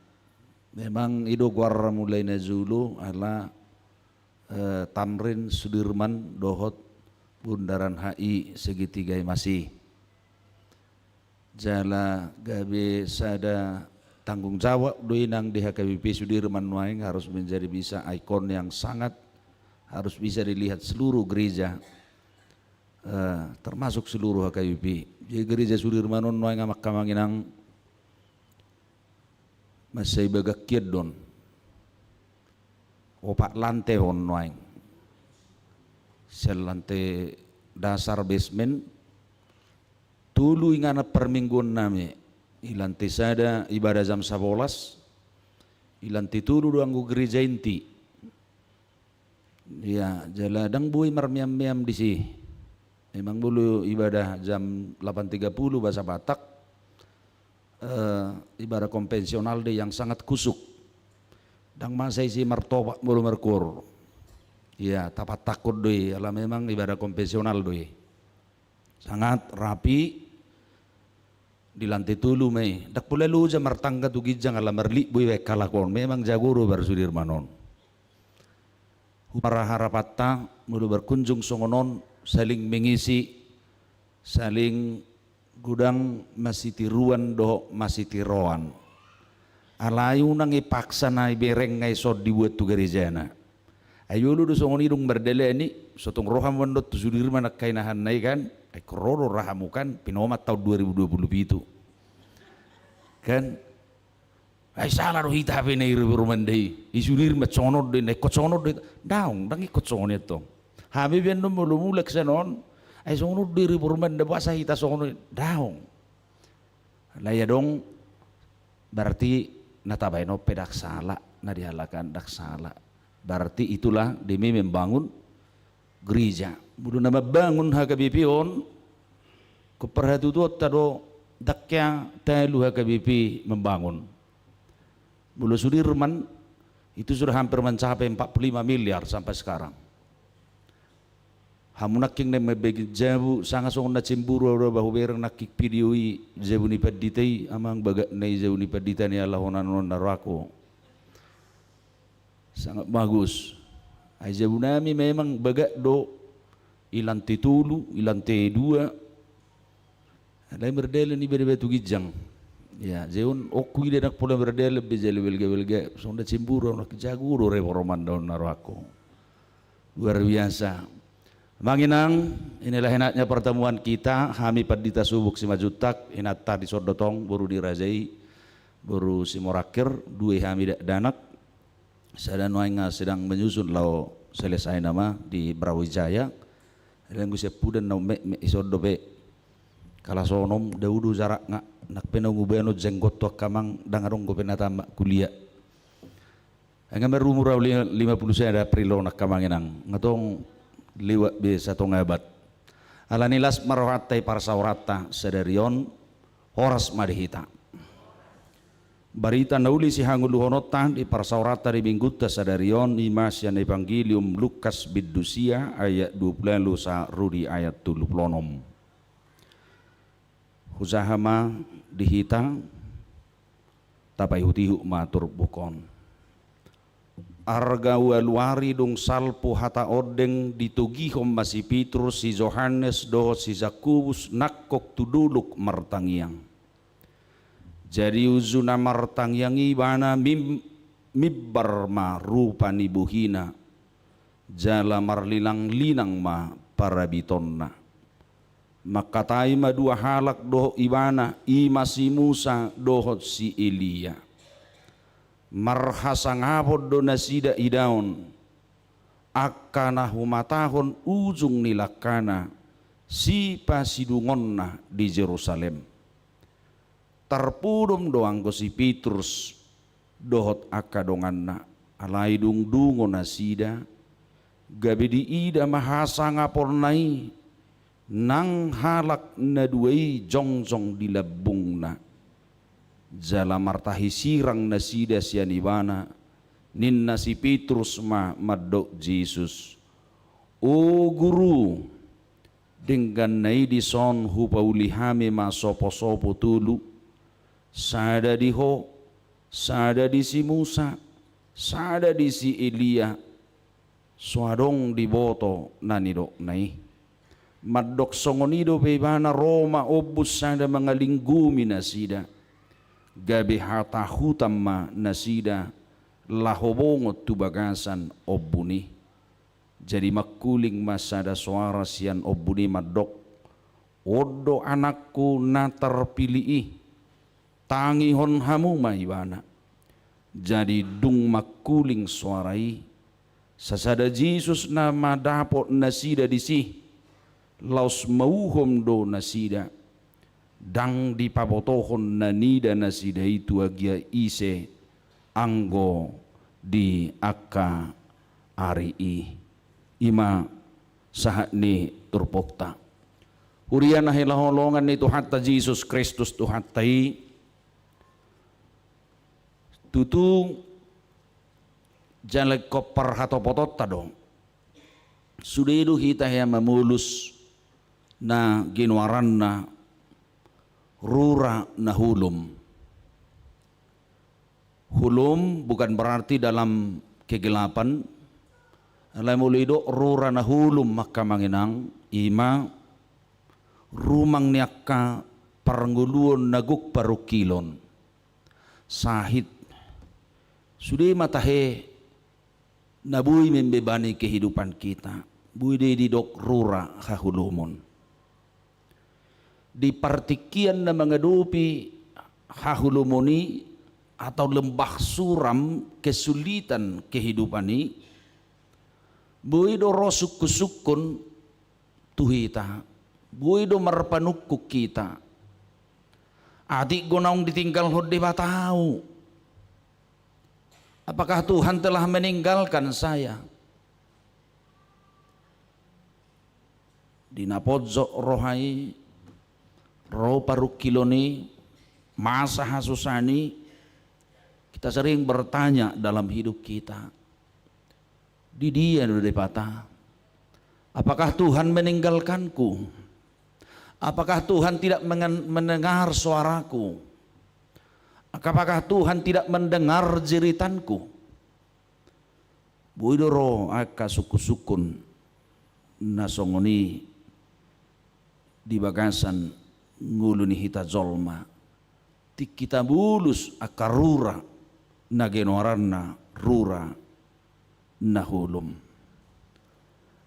memang i do goarna mulai na jolo ala, eh, Tamrin Sudirman dohot Bundaran H I segitiga emas i. Jala gabe sada tanggung jawab do i nang di H K B P Sudirman nuaeng, harus menjadi bisa ikon yang sangat harus bisa dilihat seluruh gereja, eh, termasuk seluruh H K B P. Jadi gereja Sudirman on nuaeng angka amang inang, mansai bagak kian do on. Opat lante on nuaeng. Sian lante dasar, basement, tolu inganan parmingguon nami. I lante sada ibadah jam sabolas, i lante tolu do anggo gereja inti. Ia, jala ndang boi marmeam-meam disi. Memang molo ibadah jam delapan tiga puluh bahasa Batak, eh, ibadah konvensional do i yang sangat khusyuk. Ndang masa isi martopak molo markoor. Ia, tapattakkon do i, ala memang ibadah konvensional do i. Sangat rapi, di lante tolu ma i. Ndang pola loja martangga tu ginjang ala marlip boi baen halak on. Memang jago do Bar Sudirman on. Huparharapanta, molo berkunjung songon on, saling mengisi, saling godang masitiruan dohot masitiroan. Alai unang ipaksa na ibereng nga ison dibuat tu garejana. Ai olo do songon i dung mardalani, so tung ro hamu on dohot tu Sudirman angka inahanna i kan, ai ingkon ro do ra hamu kan, pinomat taon dua ribu dua puluh pitu. Kan? Ai sala do hita hape na i Reformanda i, i Sudirman songon on do i, na ingkon songon on do i. Daong, ndang ingkon songon i antong. Hami pe annon molo mulak sian on, ai songon on do i Reformanda, boasa hita songon on i. Daong. Alai adong, berarti na tabaen on pe ndang sala, na dihalashon ndang sala. Berarti itulah demi membangun gereja. Molo na mambangun H K B P on, ingkon parhatutuonta do Dangka talu H K B P membangun. Molo Sudirman, itu sudah hampir mencapai empat puluh lima miliar sampai sekarang. Hamu nangkin na mambege jabu, sanga songon na cemburu au do ba hubereng nangkin video i, jabu ni pandita i, amang, bagak na i jabu ni pandita ni ala honan on na rohangku. Sangat bagus. Ai jabu nami memang bagak do, i lantai tolu, i lantai dua. Alai mardalan iba di batu ginjang. Ya, jabu on, oku ida nang pola mardalan be jala balga-balga, songon na cemburu au, na jago do reforman da on na rohangku. Luar biasa. Amang inang, inilah enaknya pertemuan kita, hami pandita subuk Simanjuntak, inanta di son do tong, boru di raja i, boru Simorangkir, dua hami dakdanak, sada nuaeng sedang menyusun laho selesai nama di Brawijaya. Alai anggo siampudan na ummetmet i son dope. Kalas onom, dao do jarakna, nang pe naung hubahen on jenggot tu angka amang, ndang adong dope na tamat kuliah. Nga marumur au li-, lima puluh sada April on angka amang inang, nga tong lewat be satonga abad. Alani las ma rohanta di parsaoranta sadari on, horas ma di hita. Barita na uli sihangoluhononta di parsaoranta di minggunta sadari on, i ma sian Evangelium Lukas bindu sia ayat dua puluh ualu sahat ro di ayat tolu puluh onom. Hujaha ma di hita, tapaihut-ihut ma turpuk on. Arga ualu ari dung salpu hata ondeng ditogihon ma si Pitrus, si Johannes dohot si Jakobus nangkok tu dolok martangiang. Jadi uju na martangiang i ibana mim-, mimbar ma rupa ni bohina, jala marlinang-linang ma parabitonna. Mangkatai ma dua halak dohot ibana, i ma si Musa dohot si Elia. Marhasangapon do nasida idaon, angka na humatahon ujung ni langkana, sipasidungonna di Jerusalem. Tarpudom do anggo si Pitrus dohot angka donganna, alai dung dungo nasida, gabe diida ma hasangaponna i, nang halak na dua i jongjong di lambungna. Jala martahi sirang nasida sian ibana, ninna si Pitrus ma mandok Jesus: O Guru, dengganna i dison hupauli hami ma sopo-sopo tolu, sada di Ho, sada di si Musa, sada di si Elia, so adong diboto na nidokna i. Mandok songon i dope ibana ro ma ombus sada mangalinggumi nasida, gabe hatahutan ma nasida laho bongot tu bagasan ombun i. Jadi mangkuling ma sada soara sian ombun i mandok: On do Anakku na tarpilih i, tangihon hamu ma ibana. Jadi dung mangkuling soara i, sasada Jesus nama dapot nasida disi, laos mauhom do nasida. Ndang dipabotohon na nida nasida i tu agia ise anggo di angka ari i. I ma sahat ni turpukta. Huria na hinaholongan ni Tuhanta Jesus Kristus Tuhanta i, tutu jala ingkon parhatopotonta do. Sude do hita hea mamolus na ginoaranna rura na holom. Holom bukan berarti dalam kegelapan. Alai molo didok rura na holom, angka amang inang, i ma rumang ni angka parngoluon na gok parungkilon. Sahit. Sude ma tahe na boi membebani kehidupan kita. Boi do i didok rura haholomon. Di partingkian na mangadopi haholomon i atau lembah suram, kesulitan kehidupan i, boi do ro sungkun-sungkun tu hita, boi do marpanungkun hita. Atik do naung ditinggalhon Debata ahu. Apakah Tuhan telah meninggalkan saya? Di na ponjot roha i, ro parungkilon i, masa hasusaan i, kita sering bertanya dalam hidup kita, di dia do Debata? Apakah Tuhan meninggalkanku? Apakah Tuhan tidak mengen-, mendengar suaraku? Apakah Tuhan tidak mendengar jeritanku? Boi do ro angka sungkun-sungkun na songon i di bagasan ngolu ni hita jolma, tingki tabulus angka rura na genoaranna rura na holom.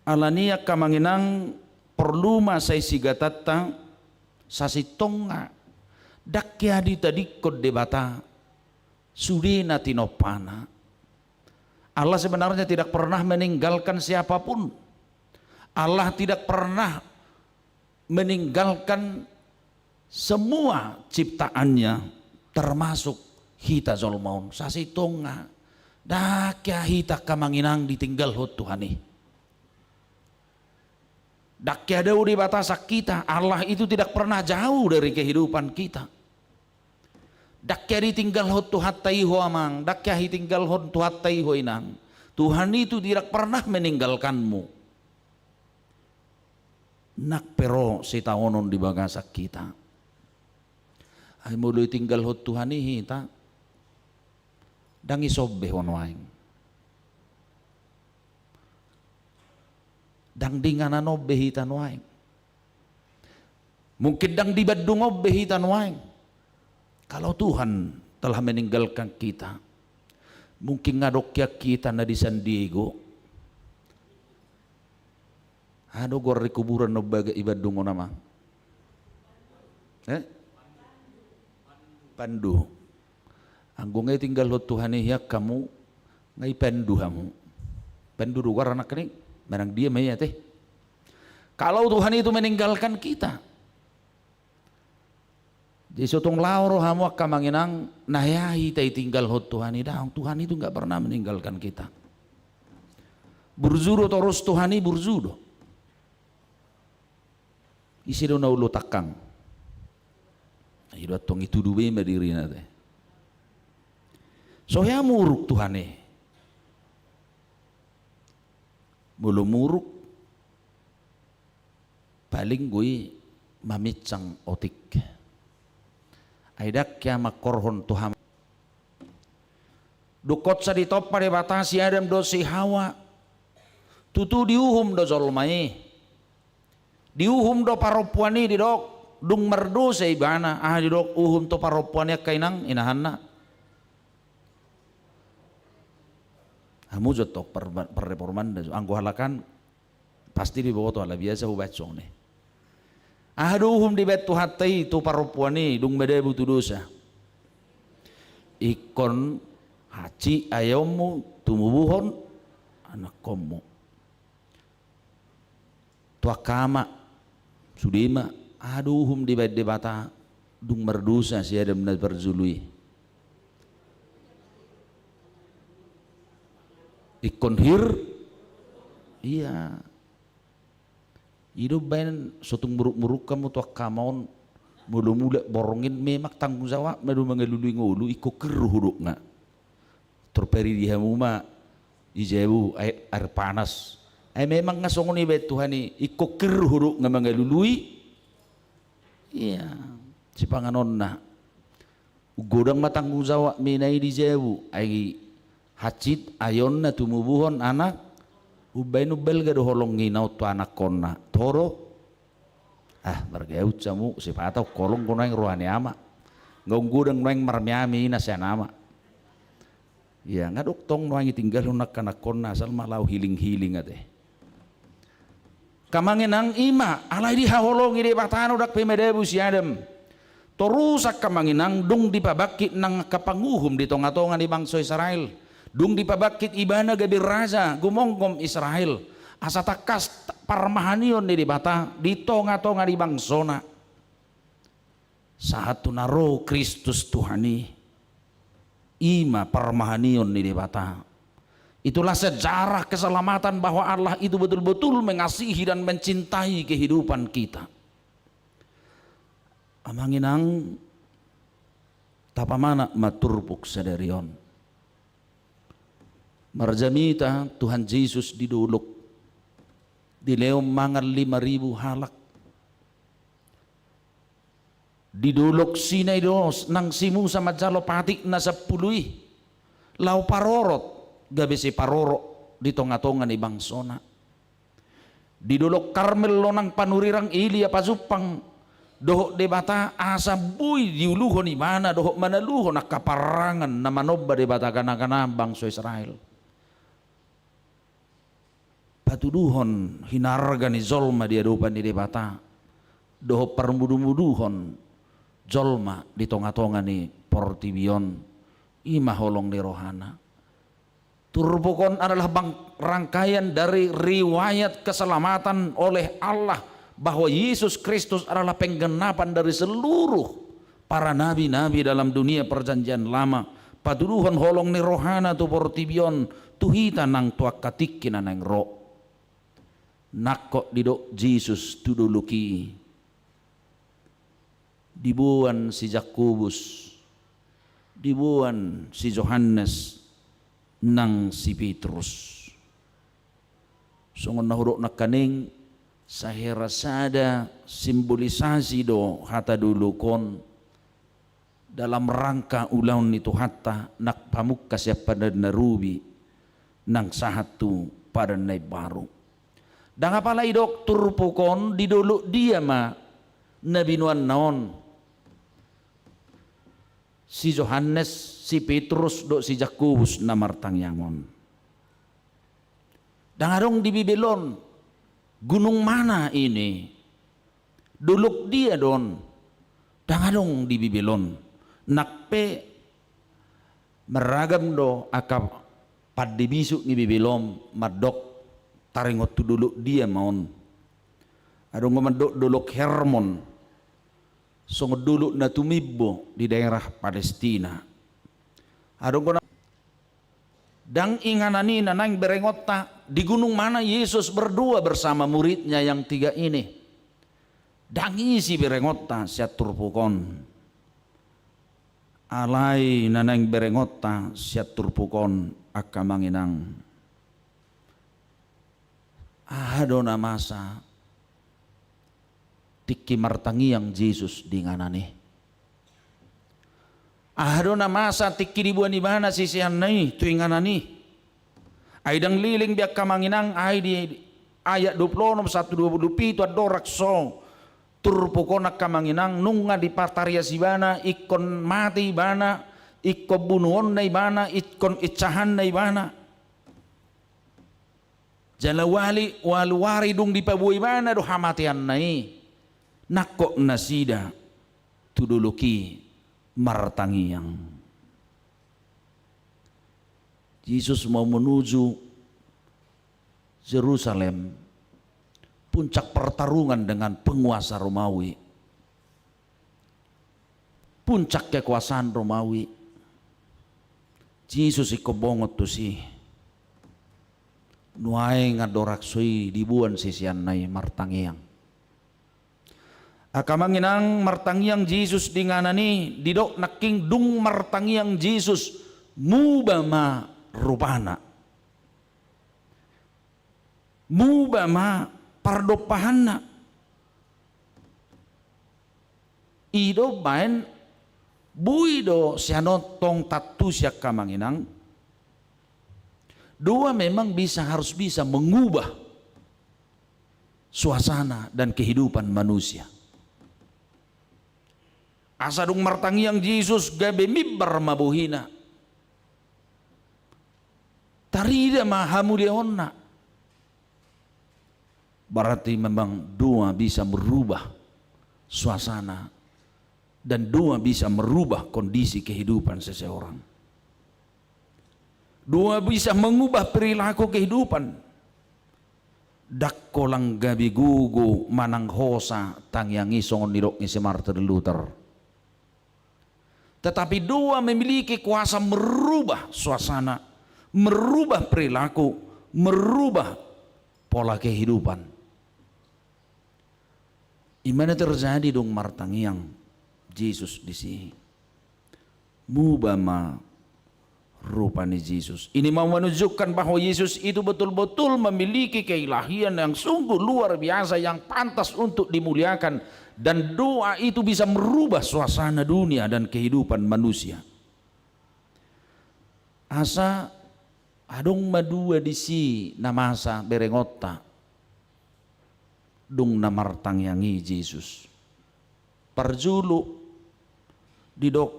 Alani i angka amang inang, porlu ma sai sigatanta sasintongna. Ndang hea ditadingkon Debata sude na tinompana. Allah sebenarnya tidak pernah meninggalkan siapapun. Allah tidak pernah meninggalkan semua ciptaan-Nya, termasuk hita jolma on. Sasintongna, ndang hea hita angka amang inang ditinggalhon Tuhan i. Ndang hea dao Debata sian hita, Allah itu tidak pernah jauh dari kehidupan kita. Ndang hea ditinggalhon Tuhanta i ho amang, ndang hea ditinggalhon Tuhanta i ho inang. Tuhan itu tidak pernah meninggalkanmu. Nang pe ro sitaonon di bagasan hita. Ai molo ditinggalhon Tuhan i hita, ndang dison be ho nuaeng. Ndang di inganan on be hita nuaeng. Mungkin ndang di Bandung on be hita nuaeng. Kalau Tuhan telah meninggalkan kita, mungkin nunga adong hea hita na di San Diego. Aha do goar ni kuburan na umbahen i Bandung on amang? Eh? Pandu. Anggo nunga ditinggalhon Tuhan i hian hamu, nunga dipandu hamu. Pandu do goar anak ni, manang dia ma i ate. Kalau Tuhan itu meninggalkan kita, jadi so tung laho rohamu angka amang inang, na hea hita ditinggalhon Tuhan i, daong, Tuhan itu nggak pernah meninggalkan kita. Burju do torus Tuhan i, burju do. Ise do na olo tangkang? I do antong ditudu be ma dirina te. So hea muruk Tuhan i. Molo muruk, paling do i maminsang otik. Ai ndang hea mangkorhon tu ham. Dung hot sa ditompa Debata si Adam dohot si Hawa, tutu diuhum do jolma i. Diuhum do parompuan i, didok, dung mardosa ibana. Aha didok uhum tu parompuan i angka inang, inahanna? Hamu jo antong par-, parreformanda jo. Anggo halak an pasti diboto, ala biasa hubaen songon i. Aha do uhum dibaen Tuhanta i tu parompuan i dung madabu tu dosa? Ingkon hansit aeonmu tumubuhon anakkonmu. Tu angka ama, sude ma, aha do uhum dibaen Debata dung mardosa si Adam na parjolo i? Ingkon hir, ia. I do umbahen so tung muruk-muruk hamu tu angka ama on, molo mulak borngin memang tanggung jawabna do mangalului ngolu, ingkon hir do hudok nga. Tor paridi hamu ma di jabu air, air panas. Ai memang nga songon i dibaen Tuhan i, ingkon hir do hudok nga mangalului. Ia, sipanganonna. Godang ma tanggung jawab mina i di jabu, ai hansit aeonna tumubuhon anak, umbahen umbalga do holong ina on tu anakkonna, toho do? Ah, margaut hamu, sipata ungkolong do nuaeng roha ni ama. Nga godang nuaeng marmeame ina sian ama. Ia, nga dok tong nuaeng ditinggalhon angka anakkonna, asal ma laho hiling-hiling ate. Angka amang inang, i ma, alai dihaholongi Debata do ndang pe madabu si Adam. Torus angka amang inang, dung dipabangkit nang angka panguhum di tonga-tonga ni bangso Israel. Dung dipabangkit ibana gabe raja, gumomgom Israel. Asa tangkas parmahanion ni Debata di tonga-tonga ni bangsona. Sahat tu na ro Kristus Tuhan i, i ma parmahanion ni Debata. Itulah sejarah keselamatan, bahwa Allah itu betul-betul mengasihi dan mencintai kehidupan kita. Amang inang, tapamanat ma turpuk sadari on. Marjamita Tuhan Jesus di dolok, dilehon mangan lima ribu halak. Di dolok Sinai do nang si Musa manjalo patik na sampulu i, laho parorot, gabe siparorot di tonga-tonga ni bangsona. Di dolok Karmel do nang panurirang Elia pajumpang dohot Debata, asa boi diuluhon ibana dohot manaluhon angka parrangan na manomba debata gana-gana bangso Israel. Patuduhon hinarga ni jolma di adopan ni Debata, dohot parmudu-muduhon jolma di tonga-tonga ni portibi on, i ma holong ni rohana. Turpuk on adalah bang-, rangkaian dari riwayat keselamatan oleh Allah, bahwa Yesus Kristus adalah penggenapan dari seluruh para nabi-nabi dalam dunia Perjanjian Lama, patuduhon holong ni rohana tu portibi on, tu hita nang tu angka tingki na naeng ro. Nangkok didok Jesus tu dolok i, diboan si Jakobus, diboan si Johannes, nang si Petrus. Songon na hudok nangkaning, sahera sada simbolisasi do hata dolok on dalam rangka ulaon ni Tuhanta nang pamungka sian Padan na Robi nang sahat tu Padan na Imbaru. Ndang apala didok turpuk on di dolok dia ma na binoanna on si Johannes, si Petrus dohot si Jakobus na martangiang on. Ndang adong di Bibel on gunung mana ini, dolok dia do on, ndang adong di Bibel on. Nang pe marragam do angka pande bisuk ni Bibel on mandok taringot tu dolok dia ma on. Adong do mandok dolok Hermon, songon dolok na tumimbo di daerah Palestina. Adong do na-, ndang inganan i na naeng berengonta, di gunung mana Yesus berdua bersama muridnya yang tiga ini. Ndang i siberengonta sian turpuk on. Alai na naeng berengonta sian turpuk on, angka amang inang, aha do na masa tingki martangiang Jesus di inganan i? Aha do na masa tingki diboan ibana siseanna i tu inganan i? Ai ndang leleng be, angka amang inang, ai di ayat dua pulu onom sahat tu dua pulu pitu andorang so turpuk on, angka amang inang, nunga dipatarias ibana, ingkon mate ibana, ingkon bunuonna ibana, ingkon insahanna ibana. Jala uali, ualu ari dung dipaboa ibana do hamateanna i, nangkok nasida tu dolok i martangiang. Jesus mau menuju Jerusalem, puncak pertarungan dengan penguasa Romawi. Puncak kekuasaan Romawi. Jesus ingkon bongot tusi. Nuaeng andorang so i diboan siseanna i martangiang. Angka amang inang, martangiang Jesus di inganan i, didok nangkin dung martangiang Jesus, muba ma rupana. Muba ma pardompahanna. I do umbaen boi do sian on tong tantu, angka amang inang. Doa memang bisa, harus bisa mengubah suasana dan kehidupan manusia. Asa dung martangiang Jesus gabe mimbar ma bohina. Tarida ma hamuliaonna. Berarti memang doa bisa merubah suasana dan doa bisa merubah kondisi kehidupan seseorang. Doa bisa mengubah perilaku kehidupan. Ndang holan gabe gogo manang hosa tangiang i, songon nidok ni si Martin Luther. Tetapi doa memiliki kuasa merubah suasana, merubah perilaku, merubah pola kehidupan. I ma na terjadi dung martangiang Jesus disi. Muba ma rupa ni Jesus. Ini mau menunjukkan bahwa Yesus itu betul-betul memiliki keilahian yang sungguh luar biasa, yang pantas untuk dimuliakan. Dan doa itu bisa merubah suasana dunia dan kehidupan manusia. Asa adong ma dua disi na masa berengonta dung na martangiang i Jesus. Parjolo didok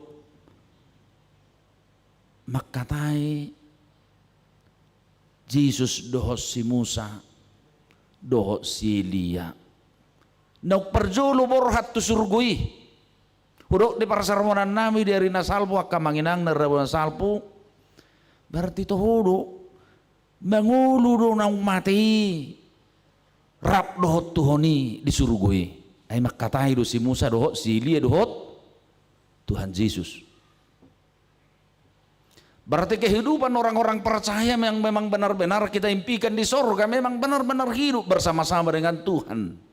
mangkatai Jesus dohot si Musa dohot si Elia. Naung parjolo borhat tu surgo i. Hudok di parsermonan nami di ari na salpu, angka amang inang na rabu na salpu. Berarti toho do, mangolu do naung mate i rap dohot Tuhan i di surgo i. Ai mangkatai do si Musa dohot si Elia dohot Tuhan Jesus. Berarti kehidupan orang-orang percaya yang memang benar-benar kita impikan di sorga, memang benar-benar hidup bersama-sama dengan Tuhan.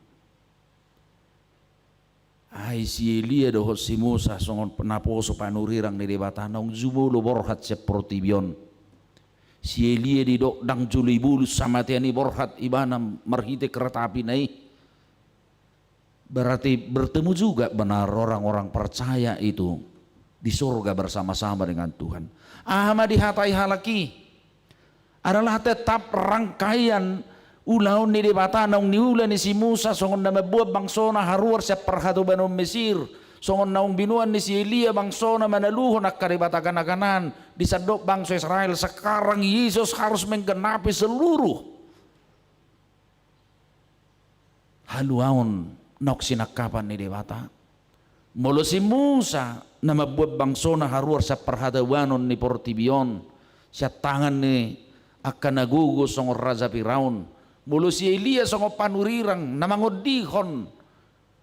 Ai si Elia dohot si Musa songon naposo panurirang ni Debata naung jumolo borhat sian portibi on. Si Elia didok ndang jolo ibolus hamatean i, borhat ibana marhite kereta apina i. Berarti bertemu juga benar orang-orang percaya itu di sorga bersama-sama dengan Tuhan. Aha ma dihatai halak i? Adalah tetap rangkaian ulaon ni Debata naung niula ni si Musa songon na mamboan bangsona haruar sian parhatobanon Mesir, songon naung binoan ni si Elia bangsona manaluhon angka debata gana-ganaan di sandok bangso Israel. Sekarang Yesus harus menggenapi seluruh haluaon naung sinangkapan ni Debata. Molo si Musa na mamboan bangsona haruar sian parhatobanon ni portibi on sian tangan ni angka na gogo songon raja Firaun, molo si Elia songon panurirang na mangondihon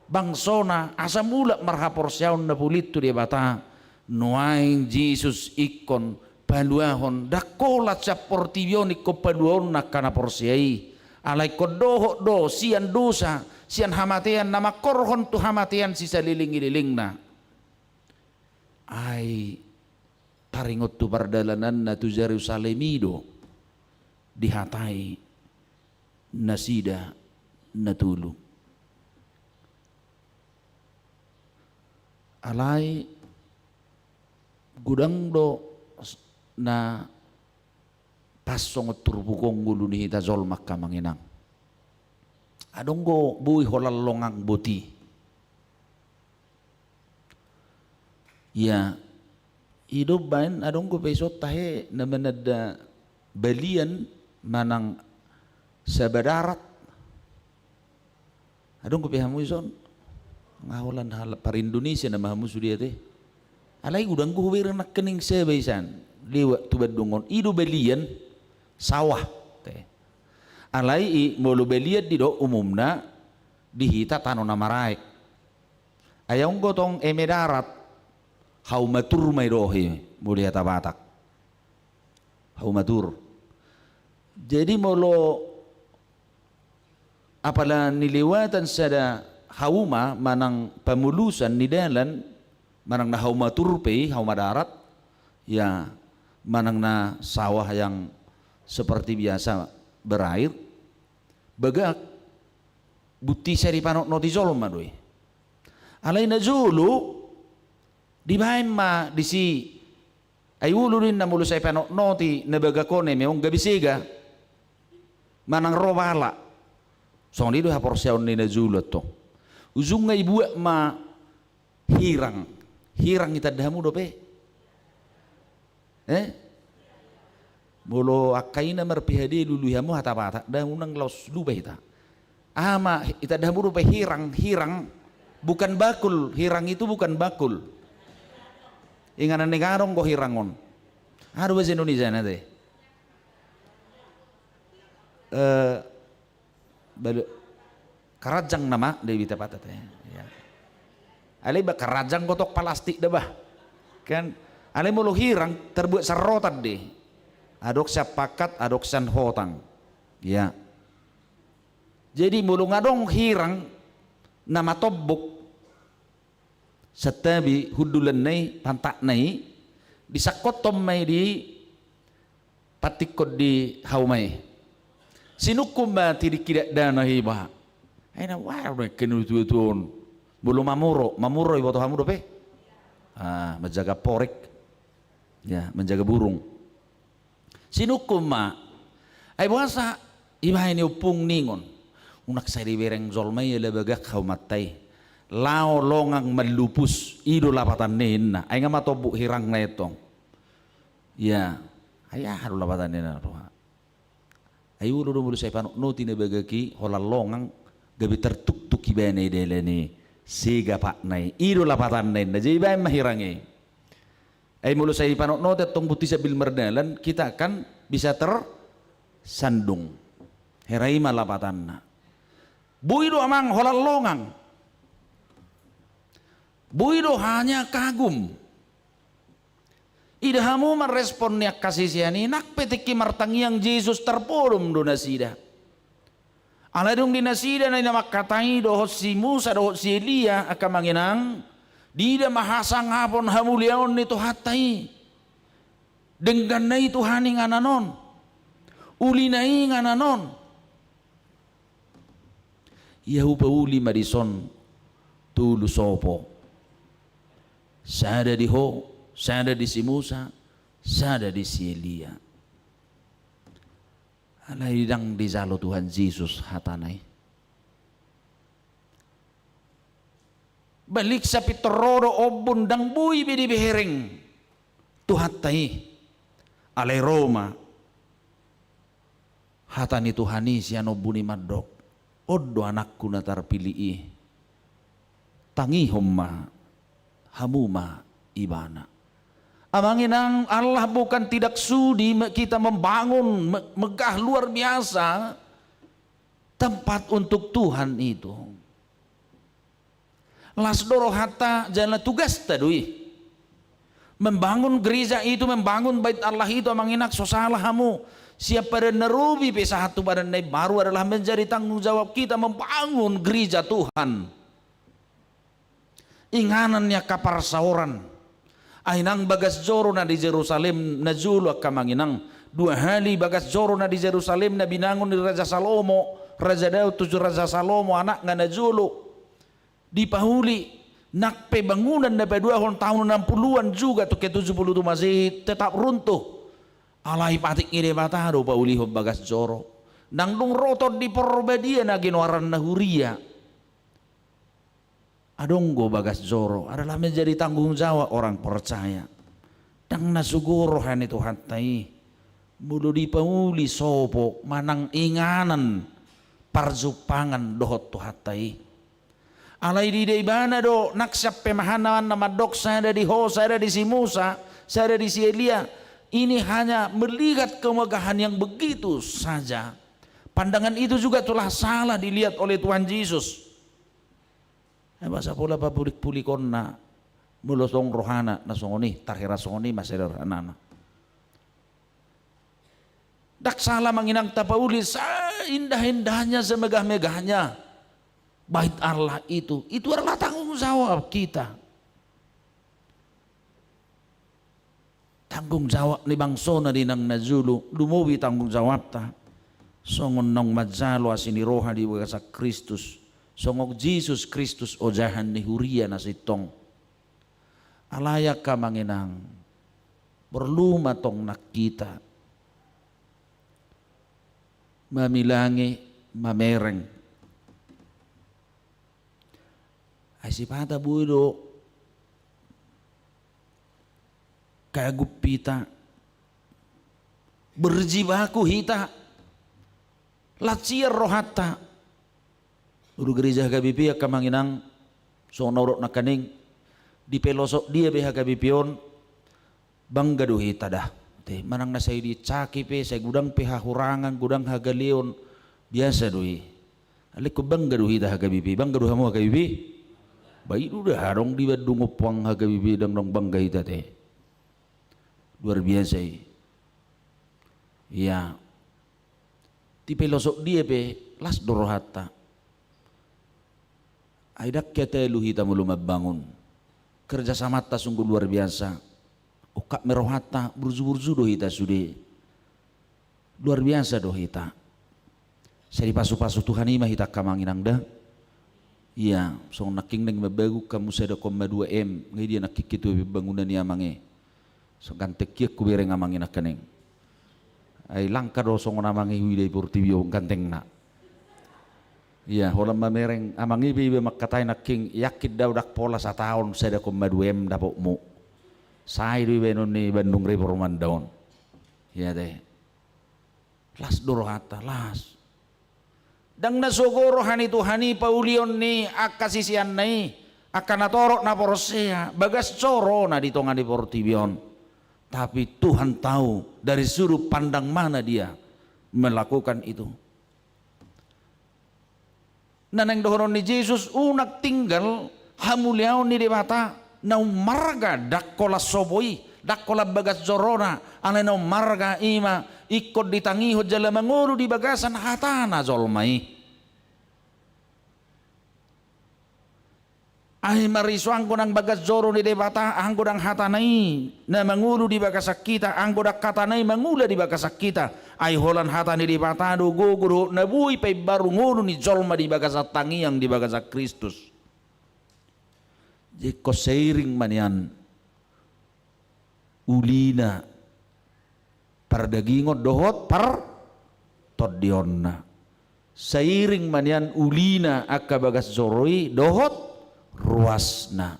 bangsona asa mulak marhaporseaon na pulit tu Debata, nuaeng Jesus ingkon paluahon, ndang holan sian portibi on ingkon paluahonna angka na porsea i. Alai ingkon dohot do sian dosa, sian hamatean na mangkorhon tu hamatean sisalelenglelengna. Ai taringot tu pardalananna tu Jerusalem i do dihatai nasida na tolu. Alai godang do na pas songon turpuk on ngolu ni hita jolma, angka amang inang. Adong do boi holan longang boti. Ia, i do umbaen adong do pe ison tahe na mananda balian manang saba darat. Adong do pe hamu ison? Nga holan hal-, par Indonesia nama hamu sude ate. Alai godang do hubereng nangkining saba isan lewat tu Bandung on. I do balian, sawah. Te. Alai i molo balian didok umumna di hita tano na maraek. Ai adong do tong eme darat, hauma tur ma i dohot i molo hata Batak. Hauma tur. Jadi molo apala nilewatan sada hauma manang pamulusan ni dalan, manang na hauma tur pe i, hauma darat, ya, manang na sawah yang seperti biasa berair, bagak, buti sai dipanotnoti jolma do i. Alai na jolo dibaen ma disi, ai olo do inna molo sai panotnoti na bagak on eme on gabe sega manang ro bala. Songon i do haporseaon ni na jolo antong. Ujungna ibuat ma hirang. Hirang itanda hamu dope? Eh? Molo angka i na mar-P H D lului hamu hata Batak da, unang laos lupa hita. Aha ma itanda hamu dope hirang, hirang? Bukan bakul, hirang itu bukan bakul. Inganan ni gadong do hirang on. Aha do bahasa Indonesiana te? Eh, Balu-, karanjang nama, da i bita patat, ya. Ya. Alai ba karanjang gotong plastik da bah. Kan, alai molo hirang terbuat sian rotan do i. Adong sian pakat, adong sian hotang. Ya. Jadi molo nga adong hirang na matombuk, Santabi hundulanna i, pantatna i, disangkothon ma i di pantingkon di hauma i. Sinungkun ma tiningki dakdanak i, bah. Ai na wah, udah kena tuatua on. Molo mamuro, mamuro iboto hamu dope? Ah, manjaga porek. Ya, manjaga burung. Sinungkun ma. Ai boasa ibaen i ompung ningon. Unang sai dibereng jolma i ala bagak haumanta i. Laho longang mallupus, i do lapatanna i ninna. Ai nga ma tombuk hirangna i tong. Ya, ai aha do lapatanna i ninna roha. Ai olo do molo sai panotnoti na bagak i, holan longang, gabe tartuktuk ibana i dalan i, sega patna i. I do lapatanna i ninna, jadi ibaen ma hirang i. Ai molo sai panotnoti antong buti sambil mardalan, kita akan bisa tersandung. Hera i ma lapatanna. Boi do amang holan longang. Boi do hanya kagum. Ida hamu ma respon ni angka sisean i, nang pe tingki martangiang Jesus tarpodom do nasida. Alai dung di nasida na i na mangkatai dohot si Musa dohot si Elia, angka amang inang, diida ma hasangapon hamuliaon ni Tuhanta i. Dengganna i Tuhan i inganan on. Ulina i inganan on. Ia hupauli ma dison tolu sopo. Sada di ho, sada di si Musa, sada di si Elia. Alai ndang dijalo Tuhan Jesus hatana i. Balik sapintor ro do ombun, ndang boi be dibereng Tuhanta i. Alai ro ma hata ni Tuhan i sian ombun i mandok, on do anakku na tarpilih i. Tangihon ma hamu ma ibana. Amang inang, Allah bukan tidak sudi me-, kita membangun me-, megah luar biasa tempat untuk Tuhan itu. Las do rohanta jala tugasta do i. Membangun gereja itu, membangun bait Allah itu, amang inang, so salah hamu. Sian padan na robi pe sahat tu padan na imbaru adalah menjadi tanggung jawab kita membangun gereja Tuhan. Inganan ni angka parsaoran. Ai nang bagas joro na di Jerusalem na jolo, angka amang inang. Dua hali bagas joro na di Jerusalem na binangun ni Raja Salomo, Raja Daud tu Raja Salomo, anakna na jolo. Dipauli, nang pe bangunan na paduahon taon enam puluhan juga tu ke tujuh puluh tu Masehi tetap runtuh. Alai patik ni Debata do paulihon bagas joro. Nang dung ro Tondi Porbadia na ginoaranna huria. Adong do bagas joro, adalah menjadi tanggung jawab orang percaya. Ndang na sugo roha ni Tuhanta i. Molo dipauli sopo manang inganan parjumpangan dohot Tuhanta i. Alai diida ibana do nang sian pemahaman na mandok sada di ho, sada di si Musa, sada di si Elia. Ini hanya melihat kemegahan yang begitu saja. Pandangan itu juga telah salah dilihat oleh Tuhan Jesus. Ai boasa pola papulikpulikonna, molo songon rohana na songon i, tarhira songon i ma sada rohanana. Ndang salah amang inang tapauli seindah-indahnya, semegah-megahnya bait Allah itu. Itu adalah tanggung jawab kita. Tanggung jawab ni bangsona di nang na jolo, lumobi tanggung jawabta. Songon naung manjalo asi ni roha di bagasan Kristus. Songon Jesus Kristus ojahan ni huria na sintong. Alai angka amang inang, porlu ma tong nang hita mamilangi, mamereng. Ai sipata boi do kagum hita, berjibaku hita, lansia rohanta. Ulu gereja H K B P angka amang inang, songon na hudok nangkaning, dipelosok dia pe H K B P on, bangga do hita da. Te, manang na sai dicaki pe, sai godang pe hahurangan, godang hagaleon, biasa do i. Alai ingkon bangga do hita H K B P, bangga do hamu H K B P? Ba i do da, adong di Bandung ompuang H K B P ndang, ndang bangga hita te. Luar biasa i. Ia. Dipelosok dia pe, las do rohanta. Ai ndang hea talu hita molo mambangun. Kerjasamanta sungguh luar biasa. Ungkap ma rohanta, burju-burju do hita sude. Luar biasa do hita. Sai dipasupasu Tuhan i ma hita angka amang inang da. Ia, songon nangkin naeng mambangun hamu sada koma dua M, nga i dia nangkin ketua pembangunan i amang i. So ganteng hian hubereng amang inang nangkin. Ai langka do songon amang i huida i portibi on gantengna. Ia, holan mamereng amang i pe iba mangkatai nangkin, yakin do au ndang pola sataon sada koma dua M dapotmu. Sai do ibaenon ni Bandung Reformanda on. Ia te. Las do rohanta, las. Ndang na sogo roha ni Tuhan i paulion ni angka siseanna i, angka natorop na porsea, bagas joro na di tonga ni portibi on. Tapi Tuhan tahu dari sudut pandang mana dia melakukan itu. Na naeng dohonon ni Jesus, unang tinggal hamuliaon ni Debata na ummarga ndang holan sopo i, ndang holan bagas jorona, alai na ummarga i ma ingkon ditangihon jala mangolu di bagasan hatana jolma i. Ai marisi anggo ndang bagas joro ni Debata, anggo ndang hatana i na mangolu di bagasan hita, anggo ndang hatana i mangula di bagasan hita, ai holan hata ni Debata do gogo dohot na boi paimbaru ngolu ni jolma di bagasan tangiang di bagasan Kristus. Jadi ingkon seiring ma nian ulina pardagingon dohot partondionna. Seiring ma nian ulina angka bagas joro i dohot ruasna.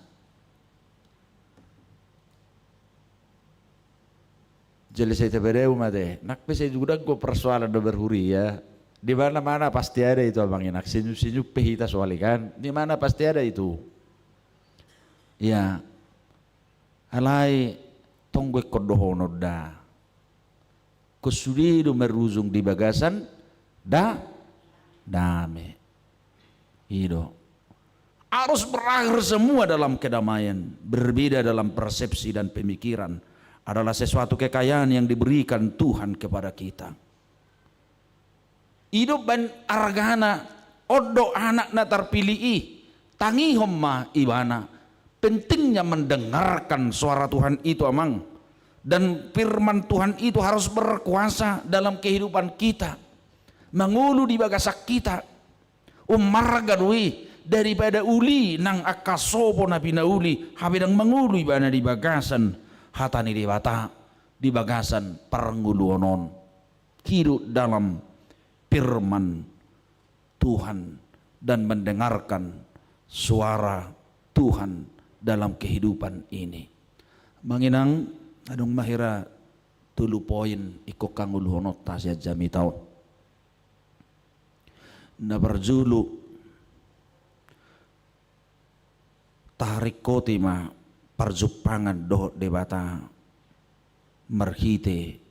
Jadi sai tapadao ma te, nang pe sai juga anggo persoalan na berhuria, di mana-mana pasti ada itu amang inang, senyum-senyum pe hita soal i kan, di mana pasti ada itu. Ya. Alai tong do ingkon dohonon da. Ingkon sude do marujung di bagasan da, dame. I do. Harus berakhir semua dalam kedamaian. Berbeda dalam persepsi dan pemikiran adalah sesuatu kekayaan yang diberikan Tuhan kepada kita. I do umbahen argana, on do anak na tarpilih i, tangihon ma ibana. Pentingnya mendengarkan suara Tuhan itu, amang. Dan firman Tuhan itu harus berkuasa dalam kehidupan kita. Mangolu di bagasan hita. Ummarga do i daripada uli nang angka sopo na pinauli, hape ndang mangolu ibana di bagasan hata ni Debata, di bagasan parngoluon on. Hidup dalam firman Tuhan dan mendengarkan suara Tuhan dalam kehidupan ini. Amang inang, adong ma hira tolu poin ingkon hangoluhononta sian jamita on. Na parjolo, taringkoti ma parjumpangan dohot Debata marhite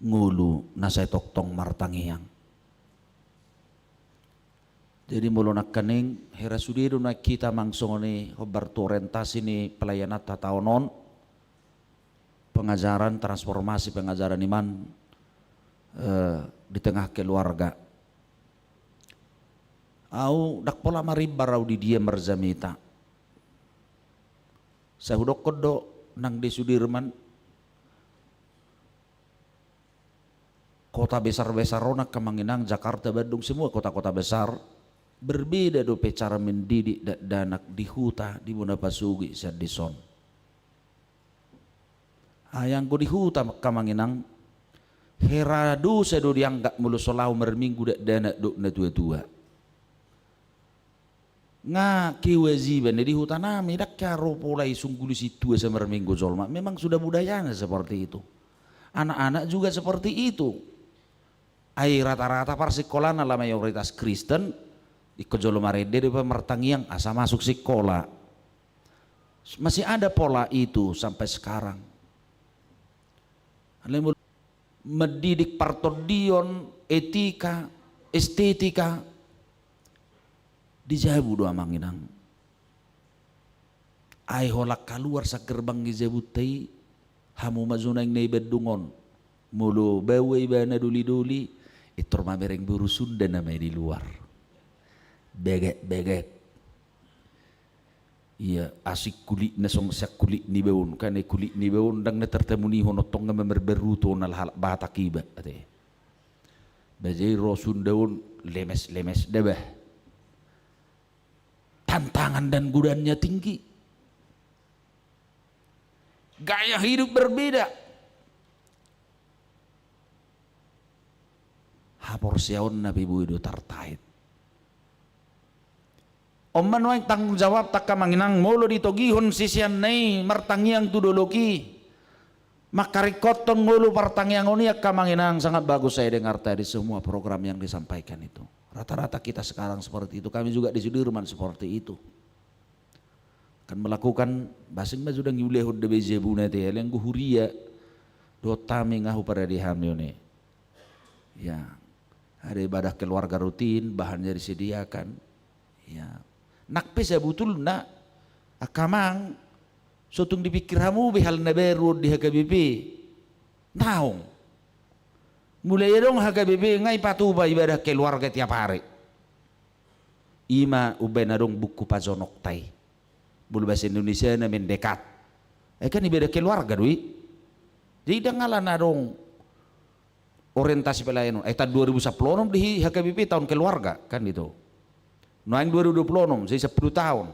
ngolu na sai tongtong martangiang. Jadi molo nangkaning, hera sude do naeng hita amang songon i hombar tu orientasi ni pelayananta taon on, pengajaran, transformasi pengajaran iman, eh, di tengah keluarga. Au ndang pola marimbar au di dia marjamita. Sai hudokkon do nang di Sudirman, kota besar-besar on, angka amang inang, Jakarta, Bandung, semua kota-kota besar, berbeda dope cara mendidik dakdanak di huta di bona pasogit sian dison. Ai anggo di huta, angka amang inang, hera dosa do dianggap molo so laho marminggu dakdanak dohot na tua-tua. Nga kewajiban na di huta nami, ndang hea ro pola i sungguli sintua sai marminggu jolma. Memang sudah budayanya seperti itu. Anak-anak juga seperti itu. Ai rata-rata parsingkolana lah mayoritas Kristen, ingkon jolo marende dope martangiang asa masuk singkola. Masih ada pola itu sampai sekarang. Alai molo mendidik partondion, etika, estetika, di jabu do amang inang. Ai holan kaluar sian gerbang ni jabunta i, hamu ma jo naeng na i Bandung on. Molo baoa ibana doli-doli, intor mamereng boru Sunda nama i di luar. Begek-begek. Ia, asing kulitna songon sian kulit ni baon, kan, eh, kulit ni baon ndang na tartamunihon, tong nga mamerbarutu on ala halak Batak iba, ate. Ba jadi ro Sunda on lemes-lemes da bah. Tantangan dan godaannya tinggi. Gaya hidup berbeda. Haporseaonna pe boi do tartaet. On ma nuaeng tanggung jawabta angka amang inang, molo ditogihon siseanna i martangiang tu dolok i, mangkaringkothon ngolu partangiangon i angka amang inang, sangat bagus saya dengar tadi semua program yang disampaikan itu. Rata-rata kita sekarang seperti itu, kami juga di Sudirman seperti itu. Kan melakukan, ba asing ma jo ndang diulahon da be jabuna ate, alai anggo huria dohot hami nga huparade hami on i. Ya, ada ibadah keluarga rutin, bahannya disediakan. Ya. Nang pe sabutulna, angka amang, so tung dipikir hamu be hal na baru on di H K B P? Naung. Mulai adong H K B P nga ipatupa ibadah keluarga tiap ari. I ma umbaen adong buku pajonokta i. Molo bahasa Indonesiana mendekat. Eh, kan ibadah keluarga do i. Jadi ndang ala na adong orientasi pelayanan. Eh, tahun dua ribu sepuluh onom do i H K B P tahun keluarga, kan itu. Nuaeng dua ribu dua puluh onom, jadi sepuluh tahun.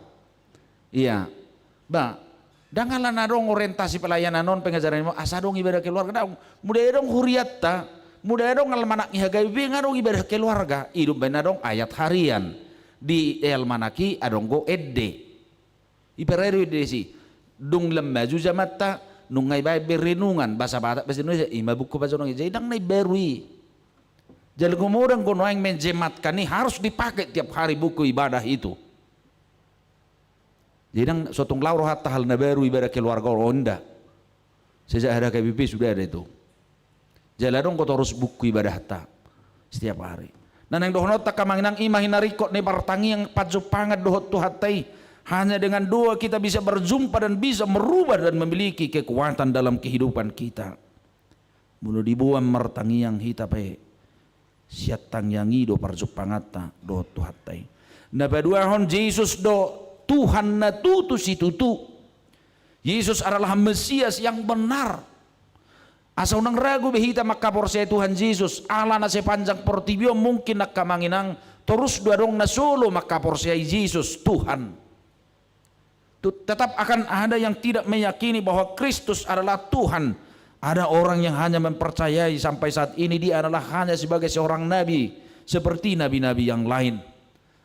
Iya. Ba, ndang ala na adong orientasi pelayanan on, pengajaran on, asa adong ibadah keluarga, daong. Mula adong huriatta, mula adong almanak ni H K B P nga adong ibadah keluarga. I do umbaen adong ayat harian. Di almanak i adong do ende. Iparade do ende disi. Dung lam maju zamanta, nunga ibaen be renungan, bahasa Batak, bahasa Indonesia, i ma buku pajonok i. Jadi ndang na imbaru i. Jadi anggo modang do nuaeng menjematkan i harus dipakai tiap hari buku ibadah itu. Jadi ndang so tung laho rohanta hal na baru ibadah keluarga on, nda. Sejak ada H K B P sudah ada itu. Jadi adong do torus buku ibadahta setiap hari. Nah, naeng dohononta angka amang inang, i ma hinaringkot ni partangiang pajumpangan dohot Tuhanta i. Hanya dengan doa kita bisa berjumpa dan bisa merubah dan memiliki kekuatan dalam kehidupan kita. Molo diboan martangiang hita pe, sian tangiang i do parjumpanganta dohot Tuhanta i. Na paduahon, Jesus do Tuhan na tutu situtu. Yesus adalah Mesias yang benar. Asa unang ragu be hita mangkaporseai Tuhan Jesus, ala na sepanjang portibi on mungkin angka amang inang torus do adong na so olo mangkaporseai Jesus Tuhan. Tu-, tetap akan ada yang tidak meyakini bahwa Kristus adalah Tuhan. Ada orang yang hanya mempercayai sampai saat ini dia adalah hanya sebagai seorang nabi, seperti nabi-nabi yang lain.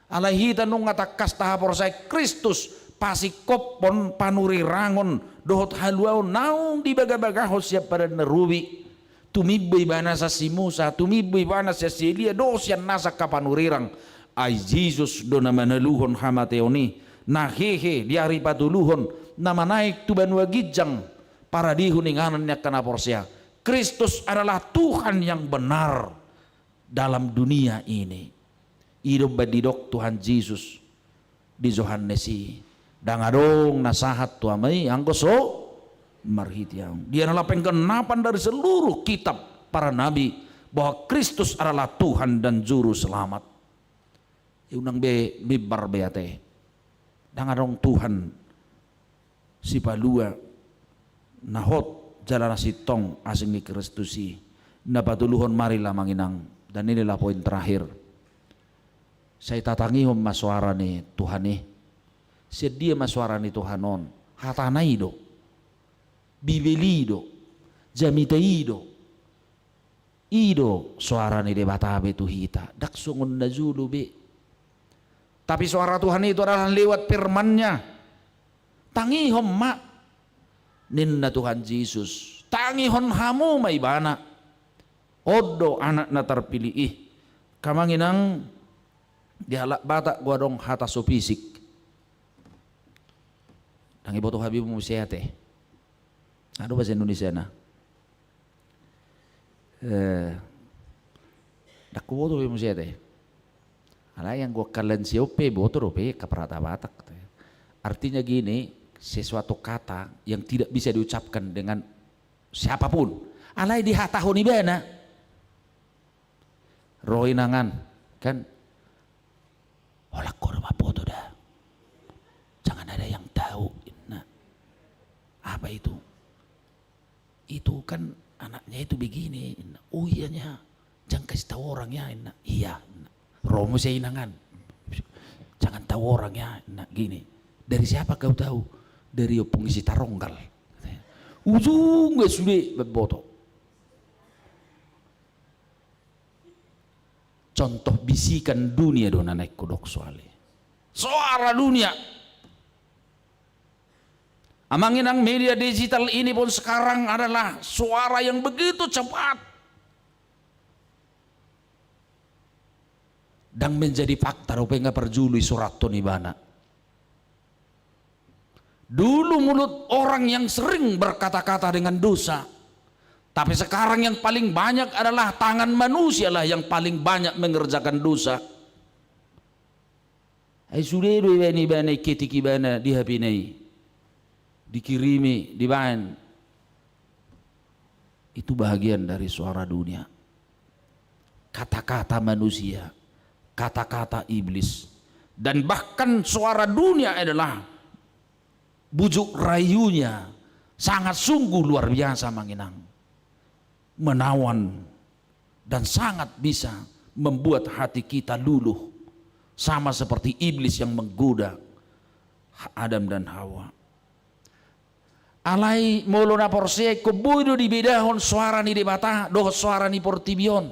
Alai hita nunga tangkas tahaporseai Kristus, pasingkophon, panurirangon, dohot haluaon naung dibagabagahon sian Padan na Robi. Tumimbo ibana sian si Musa, tumimbo ibana sian si Elia, dohot sian nasa angka panurirang. Ai Jesus do na manaluhon hamateon i, na hehe di ari patoluhon, na manaek tu banua ginjang, paradehon inganan ni angka na porsea. Kristus adalah Tuhan yang benar dalam dunia ini. I do umbaen didok Tuhan Jesus di Johannes i, ndang adong na sahat tu Ama i anggo so marhite ahu. Dia adalah penggenapan dari seluruh kitab para nabi bahwa Kristus adalah Tuhan dan Juru Selamat. Unang be mimbar be ate. Ndang adong Tuhan sipalua na hot jala na sintong asing ni Kristus i. Na patoluhon, mari amang inang, dan inilah poin terakhir. Sai tatangihon ma soara ni Tuhan i. Sian dia ma soara ni Tuhan on? Hatana i do. Bibel i do. Jamita i do. I do soara ni Debata be tu hita, ndang songon na jolo be. Tapi soara Tuhan itu adalah lewat firman-Nya. Tangihon ma, ninna Tuhan Jesus, tangihon hamu ma Ibana. On do Anak na tarpilih i. Angka amang inang, di halak Batak do adong hata so fisik. Ndang iboto habibu muse ate. Aha do bahasa Indonesiana? Eh, ndang huboto be muse ate. Alai anggo angka lansia on pe iboto dope angka parhata Batak. Artinya gini, sesuatu kata yang tidak bisa diucapkan dengan siapapun. Alai dihatahon ibana. Ro inangan, kan? Holan ho do mamboto da. Jangan ada yang apa itu? Itu kan anaknya itu begini, inna. Oh iya nya, jangan kasih tahu orang ya, inna. Iya, inna. Ro muse inangan. Jangan tahu orang ya, inna, gini. Dari siapa kau tahu? Dari Ompung Isi Taronggal. Ujungna sude mamboto. Contoh bisikan dunia do na naeng hudok soal i. Soara dunia. Amang inang, media digital ini pun sekarang adalah suara yang begitu cepat. Ndang menjadi fakta dope nga parjolo isurathon ibana. Dulu mulut orang yang sering berkata-kata dengan dosa, tapi sekarang yang paling banyak adalah tangan manusialah yang paling banyak mengerjakan dosa. Ai sude do ibaen ibana, iketik ibana di H P-na i, dikirimi, dibaen. Itu bahagian dari suara dunia. Kata-kata manusia, kata-kata iblis, dan bahkan suara dunia adalah bujuk rayunya sangat sungguh luar biasa, Amang Inang. Menawan dan sangat bisa membuat hati kita luluh, sama seperti iblis yang menggoda Adam dan Hawa. Alai molo na porsea ingkon boi do dibedahon soara ni Debata dohot soara ni portibi on.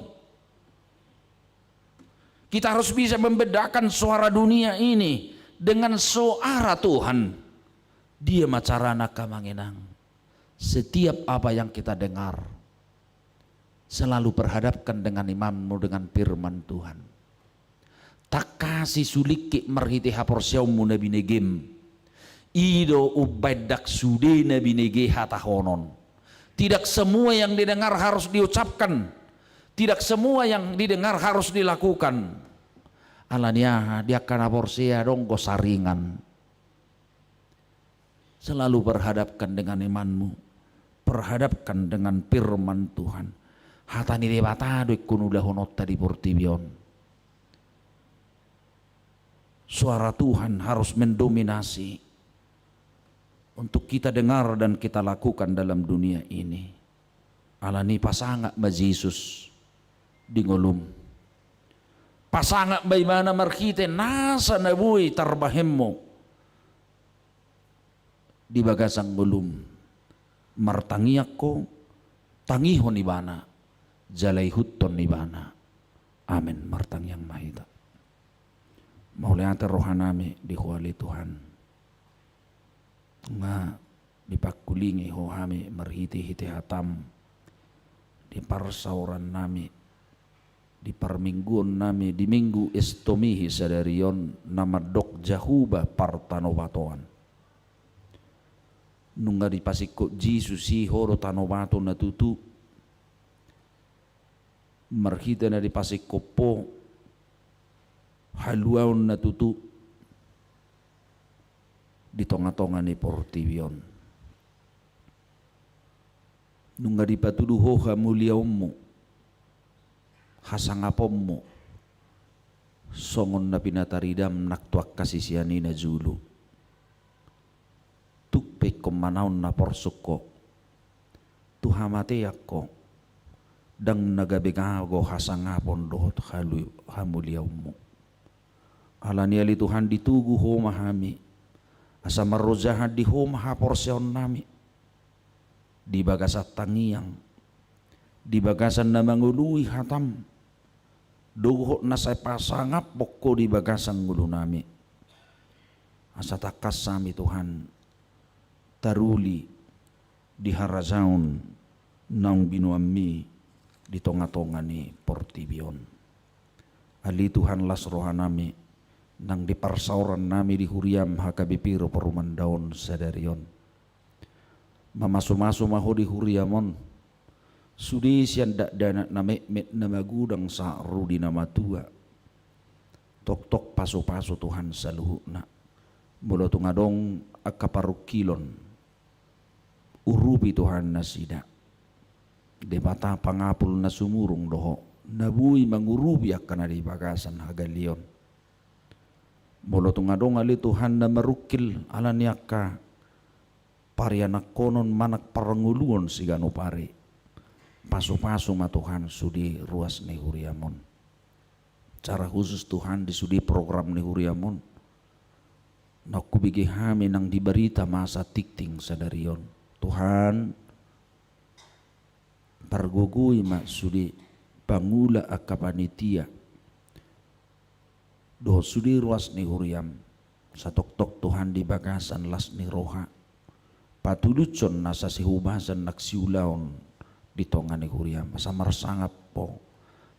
Kita harus bisa membedakan suara dunia ini dengan suara Tuhan. Dia ma carana, Amang Inang. Setiap apa yang kita dengar, selalu perhadapkan dengan imanmu dengan firman Tuhan. Tangkasi sulingkit marhite haporseaonmu na binegem. I do umbaen ndang sude na binege hatahonon. Tidak semua yang didengar harus diucapkan. Tidak semua yang didengar harus dilakukan. Alani aha, di angka na porsea adong do saringan. Selalu perhadapkan dengan imanmu, perhadapkan dengan firman Tuhan. Hata ni Debata do ingkon ulahononta di portibi on. Suara Tuhan harus mendominasi untuk kita dengar dan kita lakukan dalam dunia ini. Alani pasangap ma Jesus di ngolum. Pasangap ma ibana marhite nasa na boi tarbahenmu di bagasan ngolum. Martangiang ho, tangihon ibana, jala ihuthon ibana. Amen. Martangiang ma hita. Mauliate rohanami di Ho ale Tuhan. Nga dipangkulingi Ho hami marhitehite hatam di parsaorannami, di parmingguonnami, di Minggu Estomihi sadari on na mandok Jahowa partanobatoan. Nunga dipasingkop Jesus i Ho do tanobato na tutu. Marhite na dipasingkop Ho haluaon na tutu di tongatonga ni portibi on. Nunga dipatudu Ho hamuliaonmu, hasangaponmu, songon na pinataridam nang tu angka sisean i na jolo. Tung pe ingkon manaon na porsuk Ho, tu hamatean Ho, ndang na gabe gago hasangapon dohot halu-, hamuliaonmu. Alani ale Tuhan, ditugu Ho ma hami, asa marrojahan di Ho ma haporseaonnami, di bagasan tangiang, di bagasan na mangoloi hatam, dohot na sai pasangaphon Ho di bagasan ngolunami. Asa tangkas hami Tuhan taruli di harajaon naung binoanmi di tongatonga ni portibi on. Ale Tuhan, las rohanami nang di parsaorannami di huriam H K B P Piro Parumandaon sadari on. Mamasumasu ma Ho di huriam on, sude sian dakdanak na metmet na magodang sahat ro di na matua. Toktok pasupasu Tuhan saluhutna. Molo tung adong angka parungkilon, urupi Tuhan nasida. Debata pangapul na sumurung do Ho, na boi mangurupi angka na di bagasan hagaleon. Molo tung adong ale Tuhan na marungkil ala ni angka parianakhonon manang parngoluon siganup ari. Pasupasu ma Tuhan sude ruas ni huriam on. Secara khusus Tuhan di sude program ni huriam on, naung hubege hami nang di barita masa tingting sadari on. Tuhan, pargogoi ma sude pangula angka panitia dohot sude ruas ni huriam, satoktok Tuhan di bagasan las ni roha. Patuduhon nasa sihubasan nang siulaon di tonga ni huriam, asa marsangap Ho,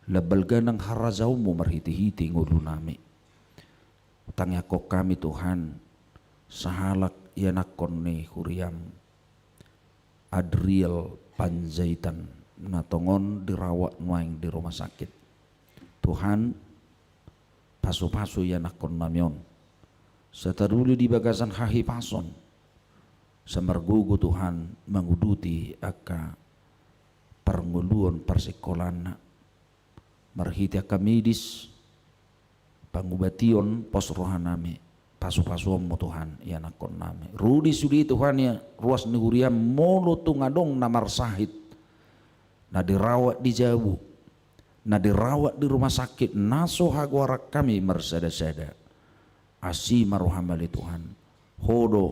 lam balga nang harajaonmu marhitehite ngolunami. Tangiangkon hami Tuhan, sahalak ianakhon ni huriam, Adriel Panjaitan, na tongon dirawat nuaeng di rumah sakit. Tuhan, pasupasu ianakhonnami on. Asa taruli di bagasan hahipason. Asa margogo Tuhan manguduti angka parngoluon parsingkolaanna. Marhite angka medis, pangubation, pos rohanami, pasupasuonmu Tuhan ianakhonnami. Ro di sude Tuhan ia ruas ni huriam molo tung adong na marsahit, na dirawat di jabu, na dirawat di rumah sakit, na so hagoaran hami marsadasada. Asi ma roham ale Tuhan. Ho do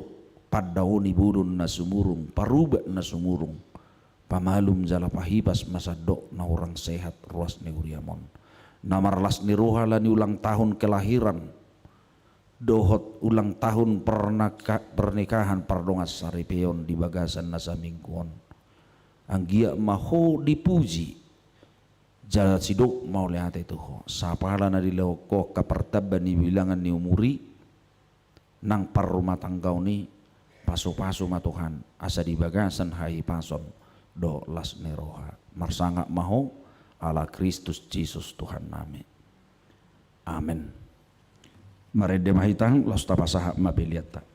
pandaoni bolon na sumurung, parubat na sumurung. Pamalum jala pahipas ma sandok na hurang sehat ruas ni huriam on. Na marlas ni roha ala ni ulang tahun kelahiran dohot ulang tahun pernaka-, pernikahan pardongan saripeon di bagasan na saminggu on. Anggiat ma Ho dipuji, jala sidok mauliate tu Ho. Sapala na dilehon Ho angka partamba ni bilangan ni umur i, nang parrumatanggaon i, pasupasu ma Tuhan, asa di bagasan hahipason dohot las ni roha. Marsangap ma Ho, ala Kristus Jesus Tuhannami. Amen. Marende ma hita, laos tapasahat ma peleanta.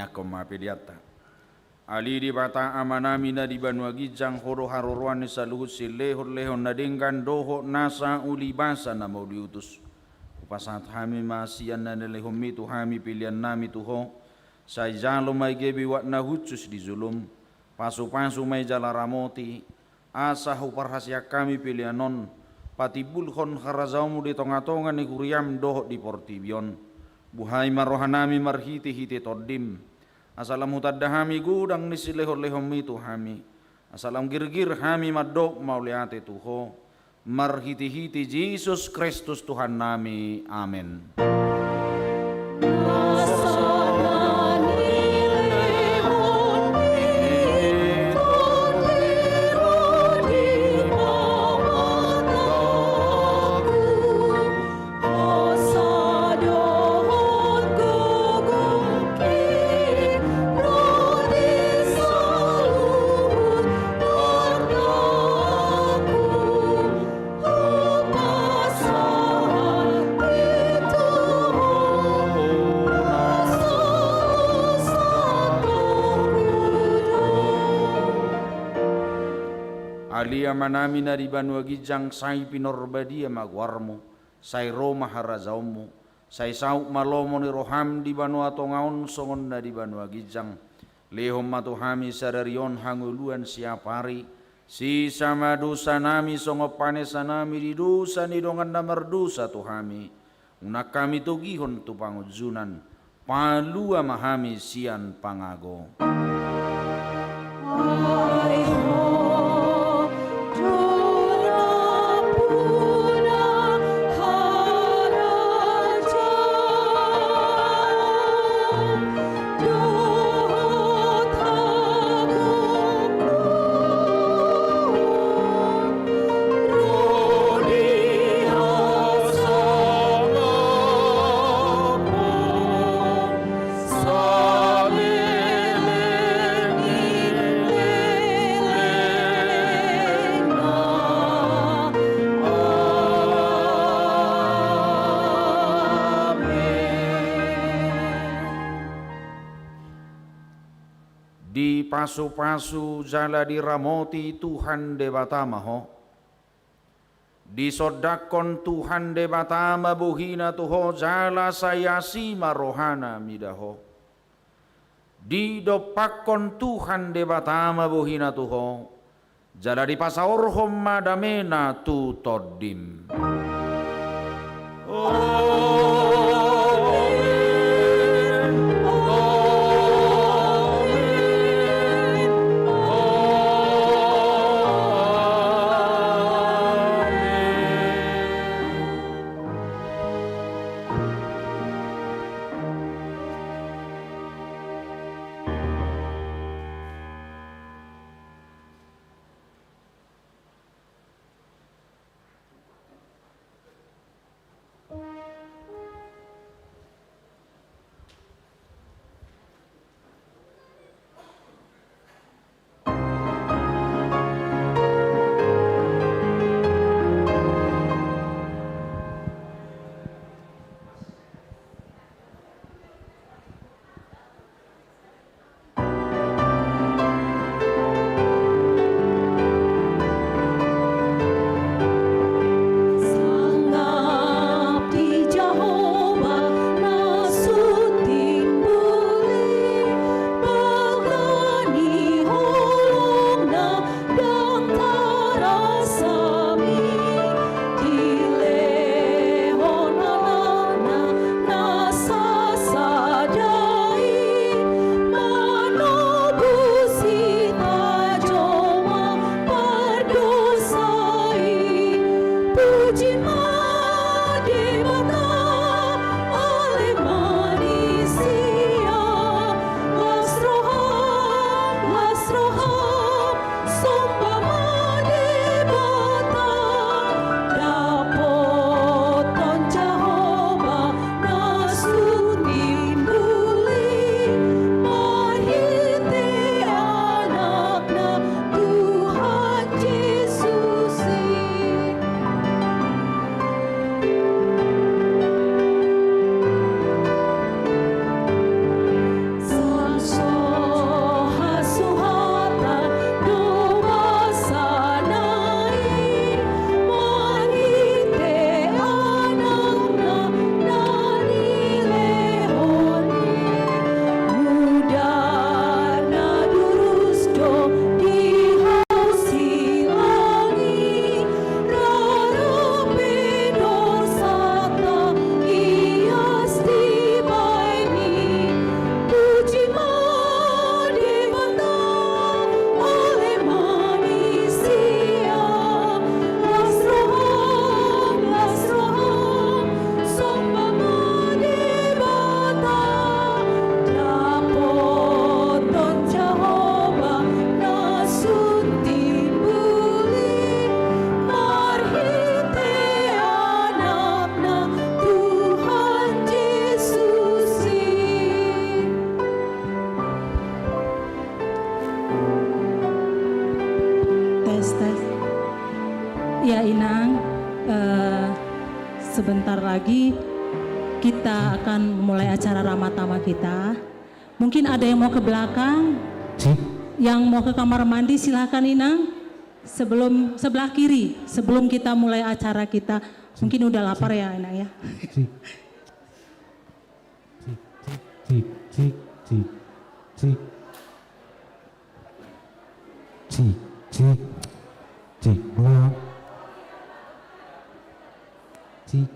Angkon ma peleanta. Ale Debata Amanami na di banua ginjang, Ho do haroroan ni saluhut silehonlehon na denggan dohot nasa ulibasa na mau diutus. Hupasahat hami ma sian na nilehonMi tu hami peleannami tu Ho, sai jalo ma i gabe uap na hushus di jolom, pasupasu ma i jala ramoti, asa huparhaseang hami pelean on patimbulhon harajaonMu di tongatonga ni huriaM dohot di portibi on. Buhai ma rohanami marhitehite TondiM, asa lam hutanda hami godang ni silehonlehonMi tu hami, asa lam girgir hami mandok mauliate tu Ho, marhitehite Jesus Kristus Tuhannami. Amen. Ale Amanami na di banua ginjang, sai pinarbadia ma goarMu, sai ro ma harajaonMu, sai saut ma lomo ni rohaM di banua tonga on songon na di banua ginjang. Lehon ma tu hami sadari on hangoluan siapari, sesa ma dosanami songon panesanami di dosa ni dongan na mardosa tu hami. Unang hami togihon tu pangunjunan, palua ma hami sian pangago. Dipasupasu jala diramoti Tuhan Debata ma ho. Disondangkon Tuhan Debata ma bohiNa tu ho jala sai asi ma rohaNa mida ho. Didompakkon Tuhan Debata ma bohiNa tu ho, jala dipasaorhon ma dameNa tu tondim. Amen. Amen. Amen. Tes, tes. Ya, Inang, eh, sebentar lagi kita akan mulai acara Ramadhan kita. Mungkin ada yang mau ke belakang, cik, yang mau ke kamar mandi, silahkan, Inang. Sebelum, sebelah kiri, sebelum kita mulai acara kita. Mungkin udah lapar ya, Inang, ya. Cik. Cik, cik, cik, cik, cik, cik. Cik, cik, cik, ulang. Cik,